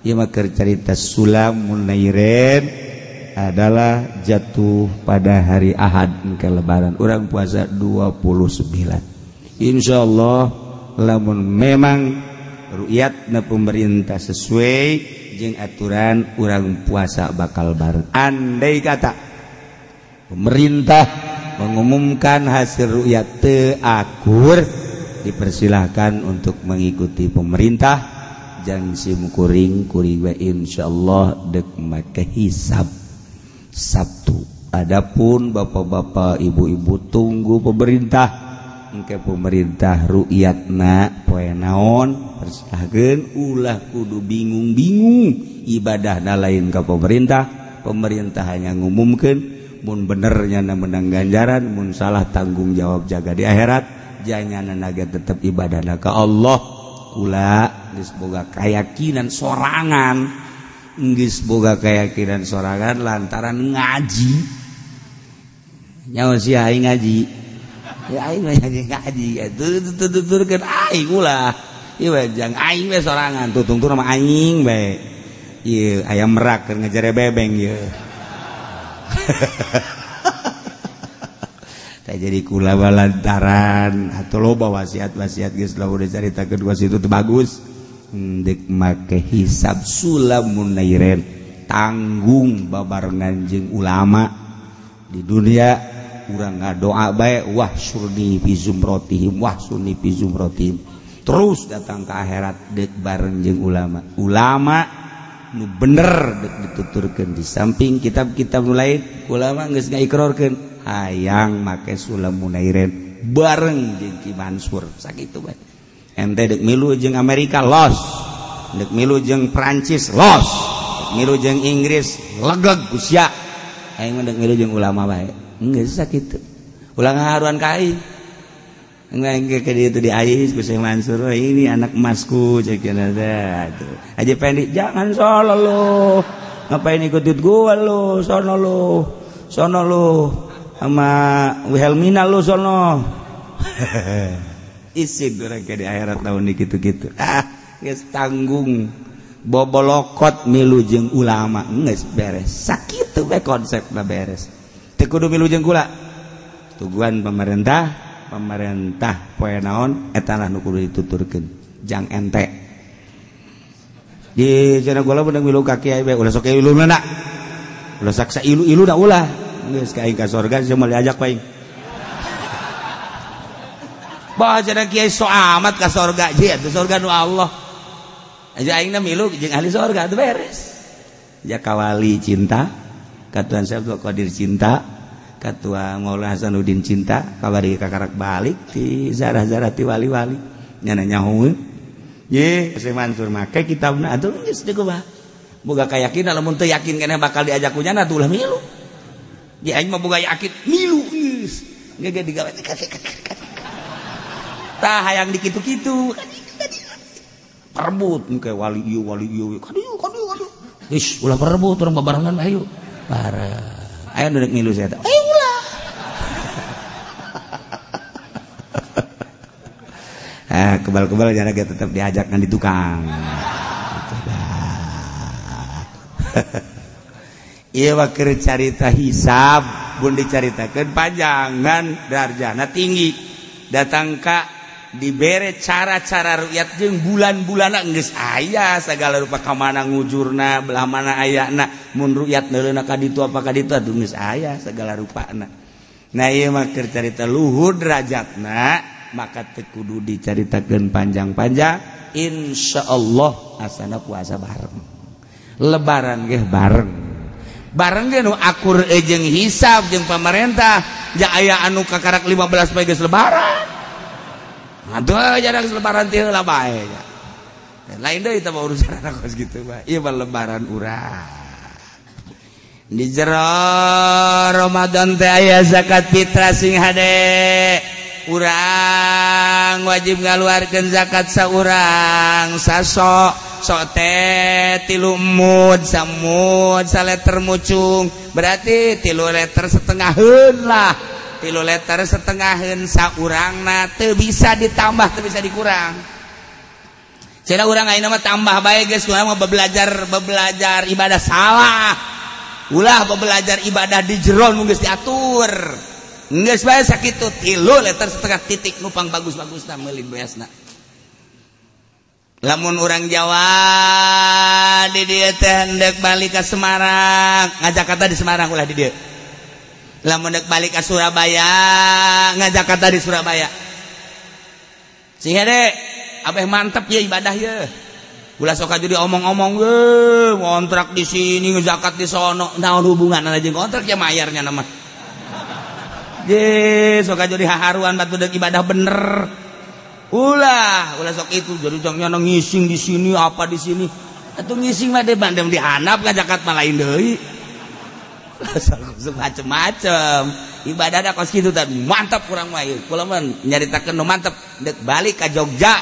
Ieu mah keur carita Sulamun Nairen adalah jatuh pada hari Ahad ke lebaran. Urang puasa 29. Insyaallah lamun memang ru'yatna pemerintah sesuai jeung aturan urang puasa bakal bareng. Andai kata pemerintah mengumumkan hasil ru'yat teu akur, dipersilahkan untuk mengikuti pemerintah. Jangan sim kuring kuring we insyaallah dek make hisab Sabtu. Adapun bapak-bapak ibu-ibu tunggu pemerintah. Engke pemerintah ru'yatna poe naon persilahkeun, ulah kudu bingung-bingung ibadahna lain ka pemerintah. Pemerintah hanya ngumumkeun mun benernya na menang ganjaran, mun salah tanggung jawab jaga di akhirat. Janyana naga tetep ibadahna ka Allah. Kula geus boga keyakinan sorangan, geus boga keyakinan sorangan lantaran ngaji. Nyaho sia aing ngaji. Ya aing mah ngaji tuturkeun aing ulah. Ieu jang aing we sorangan tutungtur mah aing bae. Ieu ayam merak keur ngejere bebeng ieu. Tah jadi kula lantaran atau loba wasiat-wasiat geus lah udah carita kedua situ teu bagus. Dek make hisab Sulamun Nairen tanggung babarengan jeung ulama di dunia. Urang ngadoa bae wah surni fi zumrotihim wah sunni fi zumrotihim terus datang ke akhirat dek bareng jeung ulama. Ulama nu bener dek dituturkeun di samping kitab-kitab nu lain, ulama geus ngaikrorkeun hayang make Sulamun Nairen bareng jeung Ki Mansur sakitu bae. Ente dek milu jeung Amerika los, dek milu jeung Prancis los, dek milu jeung Inggris legeg ku sia. Aing mah dek milu jeung ulama bae. Geus sakitu. Ulah ngaharuan ka aing. Engke ke dieu teh diais ku Syekh Mansur, ini anak emasku cek cenah teh. Aja Pendi jangan solo lu. Ngapain ikutin gua lu? Sono lu. Sono lu sama Wilhelmina lu sono. Isin urang ke di akhirat tahun ini gitu-gitu. Ah, geus tanggung bobolokot milu jeung ulama geus beres. Sakitu we konsepna beres. Teu kudu milu jeung kula. Tuguan pemerintah, pemerintah poe naon eta lah nu kudu dituturkeun. Jang ente. Di cenah kula beunang milu ka kiai bae ulah sok iluna na. Ulah saksa ilu-ilu da ulah. Geus ka aing ka sorga sia moal diajak paing. Bah cenah kiai so amat ka sorga, je atuh sorga nu Allah. Aja aingna milu jeung ahli sorga atuh beres. Ja kawali cinta, katuan Syekh Abdul Qadir cinta, katua Maulana Hasanuddin cinta, kabari kakarak balik ti zarah-zarah ti wali-wali. Nyana nyaho. Ye, Syekh Mansur make kitabna atuh geus deui kumaha. Boga kayakinan lamun teu yakin keneh bakal diajak ku nyana atuh ulah milu. Ye aing mah boga yakin milu geus. Ge digawe tah hayang dikitu-kitu. Perebut engke wali ieu wali ieu. Kadieu kadieu kadieu. Geus ulah perebut urang babarengan ayo. Bareng. Aya nu rek milu saya teh. Eh ulah. Ah kebal-kebal jana ge tetep diajak ngan di tukang. Ieu mah keur carita hisab, mun dicaritakeun panjangan darjana tinggi. Datang ka dibere cara-cara rukyat jeung bulan-bulanna geus aya sagala rupa ka mana ngujurna belah mana ayana mun rukyat neuleuna ka ditu apa ka ditu atuh geus aya segala rupana. Nah ieu mah keur carita luhur derajatna maka teu kudu dicaritakeun panjang-panjang. Insyaallah asana puasa bareng, lebaran ge bareng bareng ge nu akur jeung hisab jeung pamarentah ja aya anu kakarak 15 poe geus lebaran. Aduh, jarang lebaran teh heula bae. Lain deui teh urusan kos kitu mah. Ieu mah lebaran urang. Di jero Ramadan teh aya zakat fitrah sing hade. Urang wajib ngaluarkeun zakat saurang sasok sok teh 3 mud samud saleter mucung berarti 3 liter setengaheun lah 3 liter setengaheun saurangna teu bisa ditambah teu bisa dikurang. Cenah urang ayeuna mah tambah bae geus urang mah bebelajar ibadah salah. Ulah belajar ibadah di jero nu geus diatur. Geus bae sakitu 3 liter setengah titik nupang bagus-bagusna meuli beasna. Lamun urang Jawa di dieu teh hendeuk balik ka Semarang, ngajakarta di Semarang ulah di dieu. Lamun deuk balik ka Surabaya, ngajakarta di Surabaya. Sing hade abeh mantep ye ibadah ye. Ulah sok aju diomong-omong ge, ngontrak di sini, ngezakat di sono, naon hubunganna jeung kontrak ya mayarnya nama. Je, sok aju dihaharuan batu deuk ibadah bener. Ulah, ulah sok itu jadi jangnya ngising di sini apa di sini. Atuh ngising mah de bandem di handap ngazakat mah lain deui. Sok macem-macem. Ibadah da kos kitu tah mantap kurang mah ieu. Kula mah nyaritakeun nu mantep deuk balik ka Jogja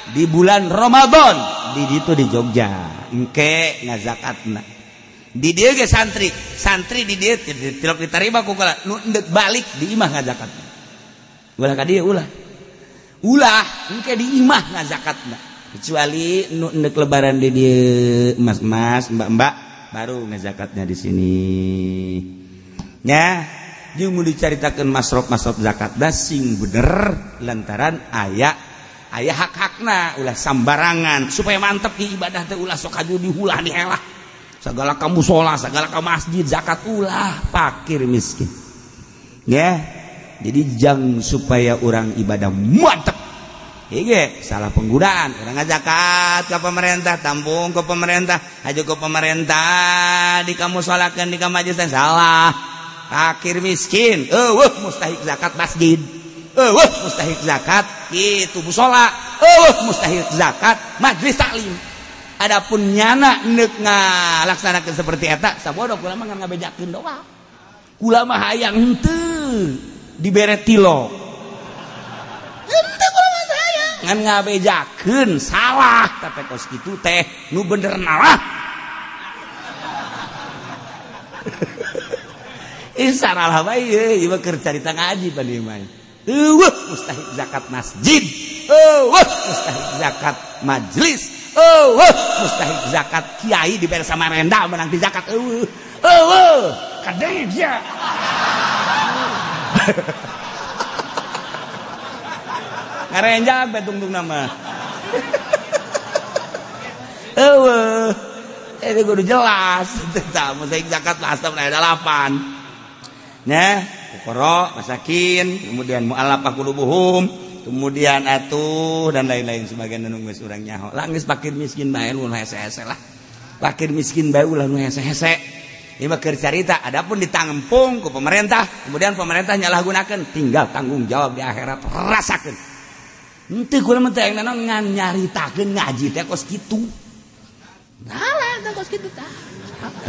di bulan Ramadan di ditu di Jogja engke ngazakatna di dieu ge santri santri di dieu tilok ditarima ku kula nu endek balik di imah ngazakatna ulah ka dieu ulah ulah engke di imah ngazakatna kecuali nu endek lebaran di dieu mas-mas mbak-mbak baru ngazakatnya di sini nya jeung mun dicaritakeun masrof-masrof zakat da sing bener lantaran aya aya hak-hakna ulah sambarangan supaya mantep di ibadah teh ulah sok aju dihulah dihelah segala ka mushola segala ka masjid zakat ulah fakir miskin ya. Jadi jang supaya orang ibadah mantep ieu salah penggunaan urang ngazakat ka pemerintah tampung ke pemerintah aju ke pemerintah di ka musolakeun di ka majlis salah fakir miskin eueuh mustahik zakat masjid eueuh mustahik zakat kitu mushola eueuh mustahik zakat majlis taklim. Adapun nyana neuk ngalaksanakeun seperti eta sabodo kula mah ngan ngabejakeun doang kula mah hayang henteu dibere tilo henteu kula mah hayang ngan ngabejakeun salah tapi kos kitu teh nu bener nalah. Ih saralah bae ieu mah keur carita ngaji pan ieu mah. Eueuh mustahik zakat masjid, eueuh mustahik zakat majlis, eueuh mustahik zakat kiai dibere Samarinda menang di zakat eueuh. Eueuh kadeng sia. Ngarenjak bae tungtungna mah. Eueuh itu kudu jelas tah mustahik zakat asam aya 8. Nah, fuqara, masakin, kemudian mu'allafah qulubuhum, kemudian atuh dan lain-lain sebagian nu geus urang nyaho. Lah geus fakir miskin bae nu hese-hese lah. Fakir miskin bae ulah nu hese-hese. Ieu mah keur carita, adapun ditampung ku pemerintah, kemudian pemerintah nyalahgunakeun, tinggal tanggung jawab di akhirat rasakeun. Henteu kula mah teh ngan nyaritakeun ngaji teh kos kitu. Salah teh kos kitu tah.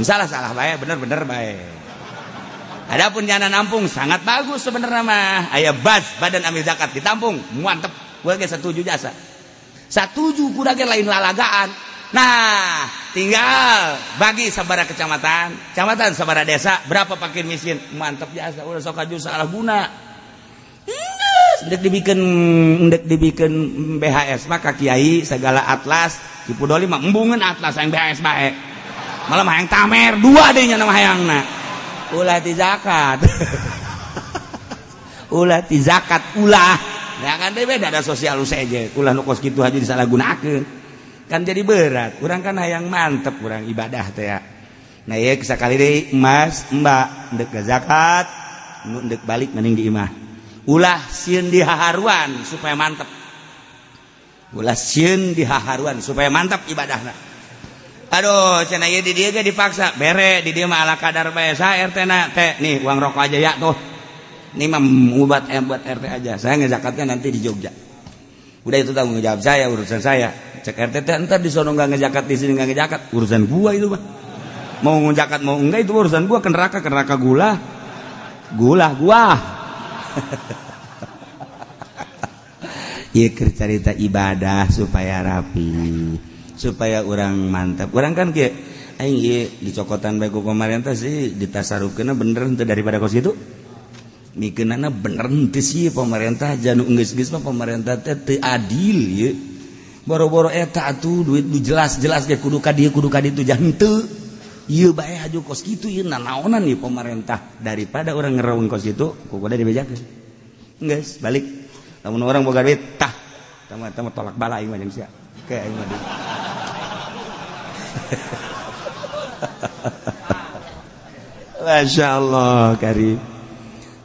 Salah-salah bae, bener-bener bae. Adapun jana nampung sangat bagus sebenarnya mah. Aya bas badan amil zakat ditampung, mantep. Gua ge setuju jasa. Satuju kuda ge lain lalagaan. Nah, tinggal bagi sabara kecamatan, kecamatan sabara desa, berapa fakir miskin, mantep jasa. Udah sok aju salah guna. Ndek dibikin BHS mah ka kiai segala atlas, Cipudoli mah embungeun atlas yang BHS bae. Malah mah hayang tamer dua deui nya nama hayangna. Ulah ti zakat. Ulah ti zakat ulah. Ya kan deui beda ada sosial saja. Ulah nu kos kitu aja disalahgunakeun. Kan jadi berat. Urang kan hayang mantep urang ibadah teh ya. Nah ieu sakali deui mas, mbak ndek zakat, nu ndek balik mending di imah. Ulah sieun dihaharuan supaya mantep. Ulah sieun dihaharuan supaya mantap ibadahna. Aduh, cenah ieu di dieu ge dipaksa. Bere di dieu mah ala kadar bae sa RT na teh. Nih uang rokok aja ya tuh. Ini mah buat RT aja. Saya ngezakatnya nanti di Jogja. Udah itu tanggung jawab saya, urusan saya. Cek RT teh entar di sono enggak ngezakat, di sini enggak ngezakat, urusan gua itu mah. Mau zakat mau enggak itu urusan gua, ke neraka gula. Gula gua. Ieu keur carita ibadah supaya rapi, supaya urang mantap. Urang kan kieu aing ieu dicokotan bae ku pemerintah sih ditasarufkeunna bener henteu daripada kos kitu. Mikeunana bener henteu sih pemerintah janu geus-geus mah pemerintah teh teu adil ieu. Boro-boro eta atuh duit nu jelas-jelas ge kudu ka dieu kudu ka ditu jah henteu. Ieu bae haju kos kitu ieu nanaonan ieu pemerintah daripada urang ngerawung kos kitu ku kudu dibejakeun. Geus balik. Lamun orang boga duit tah tama tolak bala aing mah jeung sia. Ke aing mah. Masya Allah karim.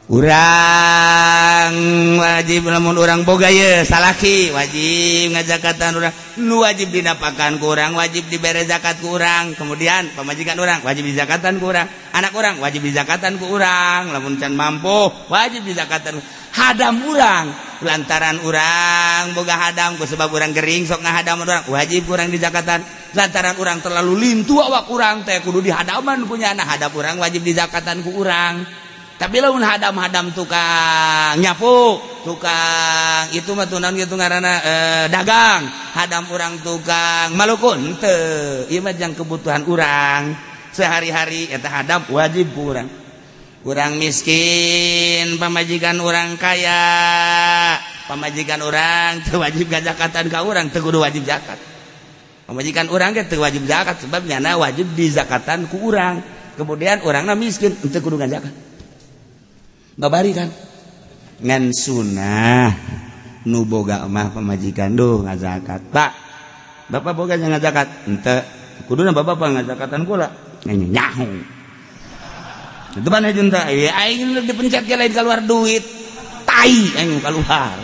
Urang wajib lamun urang boga ye salaki wajib ngajakatan urang nu wajib dinapakan ku urang wajib dibere zakat ku urang, kemudian pamajikan urang wajib dizakatan ku urang, anak urang wajib dizakatan ku urang, lamun can mampu wajib dizakatan hadam urang lantaran urang boga hadam ku sebab urang gering sok ngahadam urang wajib urang dizakatan, lantaran urang terlalu lintu awak urang teh kudu dihadaman ku nyana hadam urang wajib dizakatan ku urang. Tapi lamun hadam-hadam tukang nyapu, tukang itu mah tunaon kitu ngaranna dagang, hadam urang tukang malukun teu, ieu mah jang kebutuhan urang sehari-hari eta hadam wajib ku urang. Urang miskin, pamajikan urang kaya, pamajikan urang teu wajib ngazakatan ka urang, teu kudu wajib zakat. Pamajikan urang ge teu wajib zakat sebab nyana wajib dizakatan ku urang. Kemudian urangna miskin teu kudu ngazakat. Babari kan ngan sunah nu boga mah pamajikan duh ngazakat. Pak, bapak boga ngazakat henteu kuduna bapak apa ngazakatan kula nyaho. Itu mana jeung teh aing dipencet ge lain keluar duit tai aing keluar.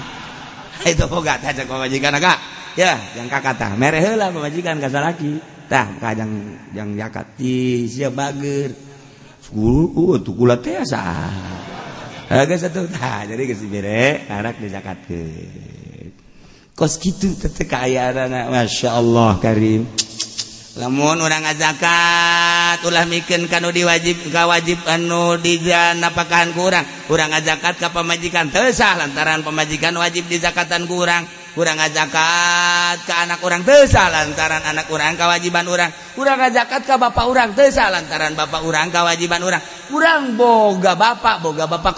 Itu boga tah cek pamajikan agak ya jang kakak tah mere heula pamajikan ka salaki tah ka jang jang zakat ti sia bager. Tuh kula teh asa. Geus atuh tah jadi geus dibere anak dizakatkeun. Kos kitu teh kaayaanana masyaallah karim. Lamun urang ngazakat ulah mikeun ka nu diwajib ka wajib anu diganapakahan ku urang. Urang ngazakat ka pamajikan teu sah lantaran pamajikan wajib dizakatan ku urang. Urang ngazakat ka anak urang teu sah lantaran anak urang kawajiban urang. Urang ngazakat ka bapak urang teu sah lantaran bapak urang kawajiban urang. Urang boga bapak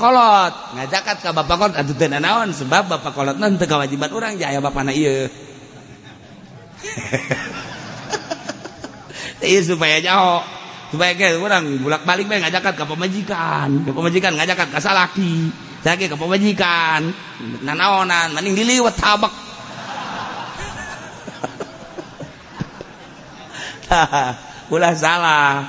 kolot ngazakat ka bapak kolot atuh teu nanaon sebab bapak kolotna teu kawajiban urang jaya bapana ieu. Ieu supaya jauh supaya ge urang bolak-balik bae ngazakat ka pamajikan ngazakat ka salaki salaki ka pamajikan nanaonan mending diliwet tabek. Ulah salah.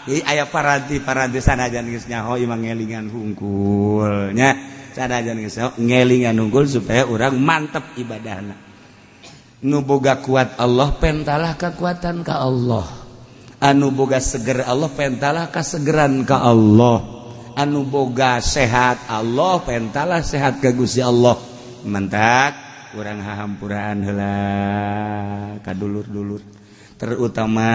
Jadi aya paranti-paranti sanajan geus nyaho imah ngelingan hungkul nya. Sanajan geus nyaho ngelingan hungkul supaya urang mantep ibadahna. Nu boga kuat Allah pentalah kekuatan ka Allah. Anu boga seger Allah pentalah kasegeran ka Allah. Anu boga sehat Allah pentalah sehat ka Gusti Allah. Mantak urang hahampuraan heula ka dulur-dulur. Terutama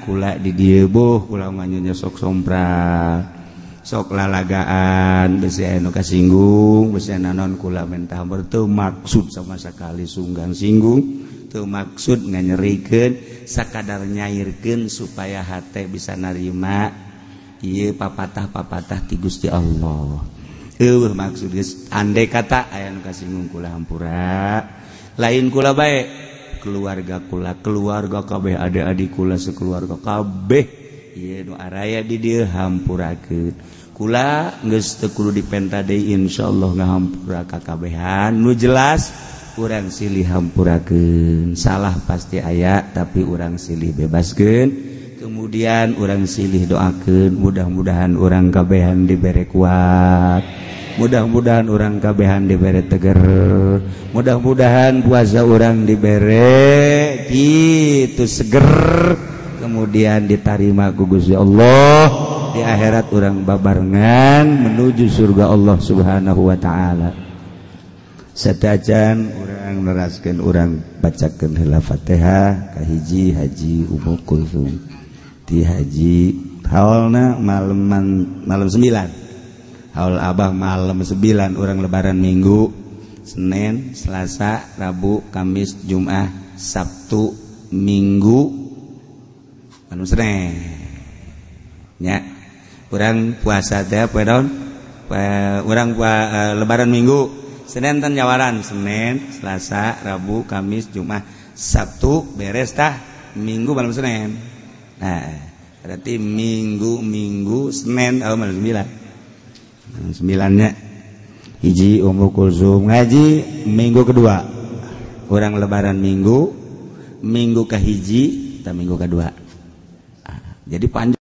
kula di dieu boh kula mah nya sok sompral sok lalagaan besi aya nu kasinggung besi naon kula mentah teu maksud sama sekali sunggang singgung teu maksud nganyerikeun sakadar nyairkeun supaya hate bisa narima ieu papatah-papatah ti Gusti Allah. Eueuh maksud geus andai kata aya nu kasinggung kula hampura lain kula bae keluarga kula keluarga kabeh adik-adik kula sekeluarga kabeh ieu nu araya di dieu hampurakeun kula geus teu kudu dipenta deui insyaallah ngahampura ka kabehan nu jelas urang silih hampurakeun salah pasti aya tapi urang silih bebaskeun kemudian urang silih doakeun mudah-mudahan urang kabehan dibere kuat, mudah-mudahan urang kabehan dibere teger, mudah-mudahan puasa urang dibere kitu seger, kemudian diterima ku Gusti Allah di akhirat urang babarengan menuju surga Allah Subhanahu wa taala. Satajan urang neraskeun urang bacakeun heula Fatihah kahiji Haji Ummu Kulsum. Cuti haji haulna malam 9. Haul Abah malam 9 orang lebaran Minggu, Senin, Selasa, Rabu, Kamis, Jumat, Sabtu, Minggu, malam Senin. Nya. Urang puasa teh poe naon? Urang lebaran Minggu, Senin tan nyawaran, Senin, Selasa, Rabu, Kamis, Jumat, Sabtu beres tah, Minggu malam Senin. Nah, berarti Minggu Senin oh malam 9. Malam 9-nya. Hiji Ummu Kulsum ngaji minggu kedua. Urang lebaran Minggu, minggu kahiji, ta minggu kedua. Nah, jadi panjang.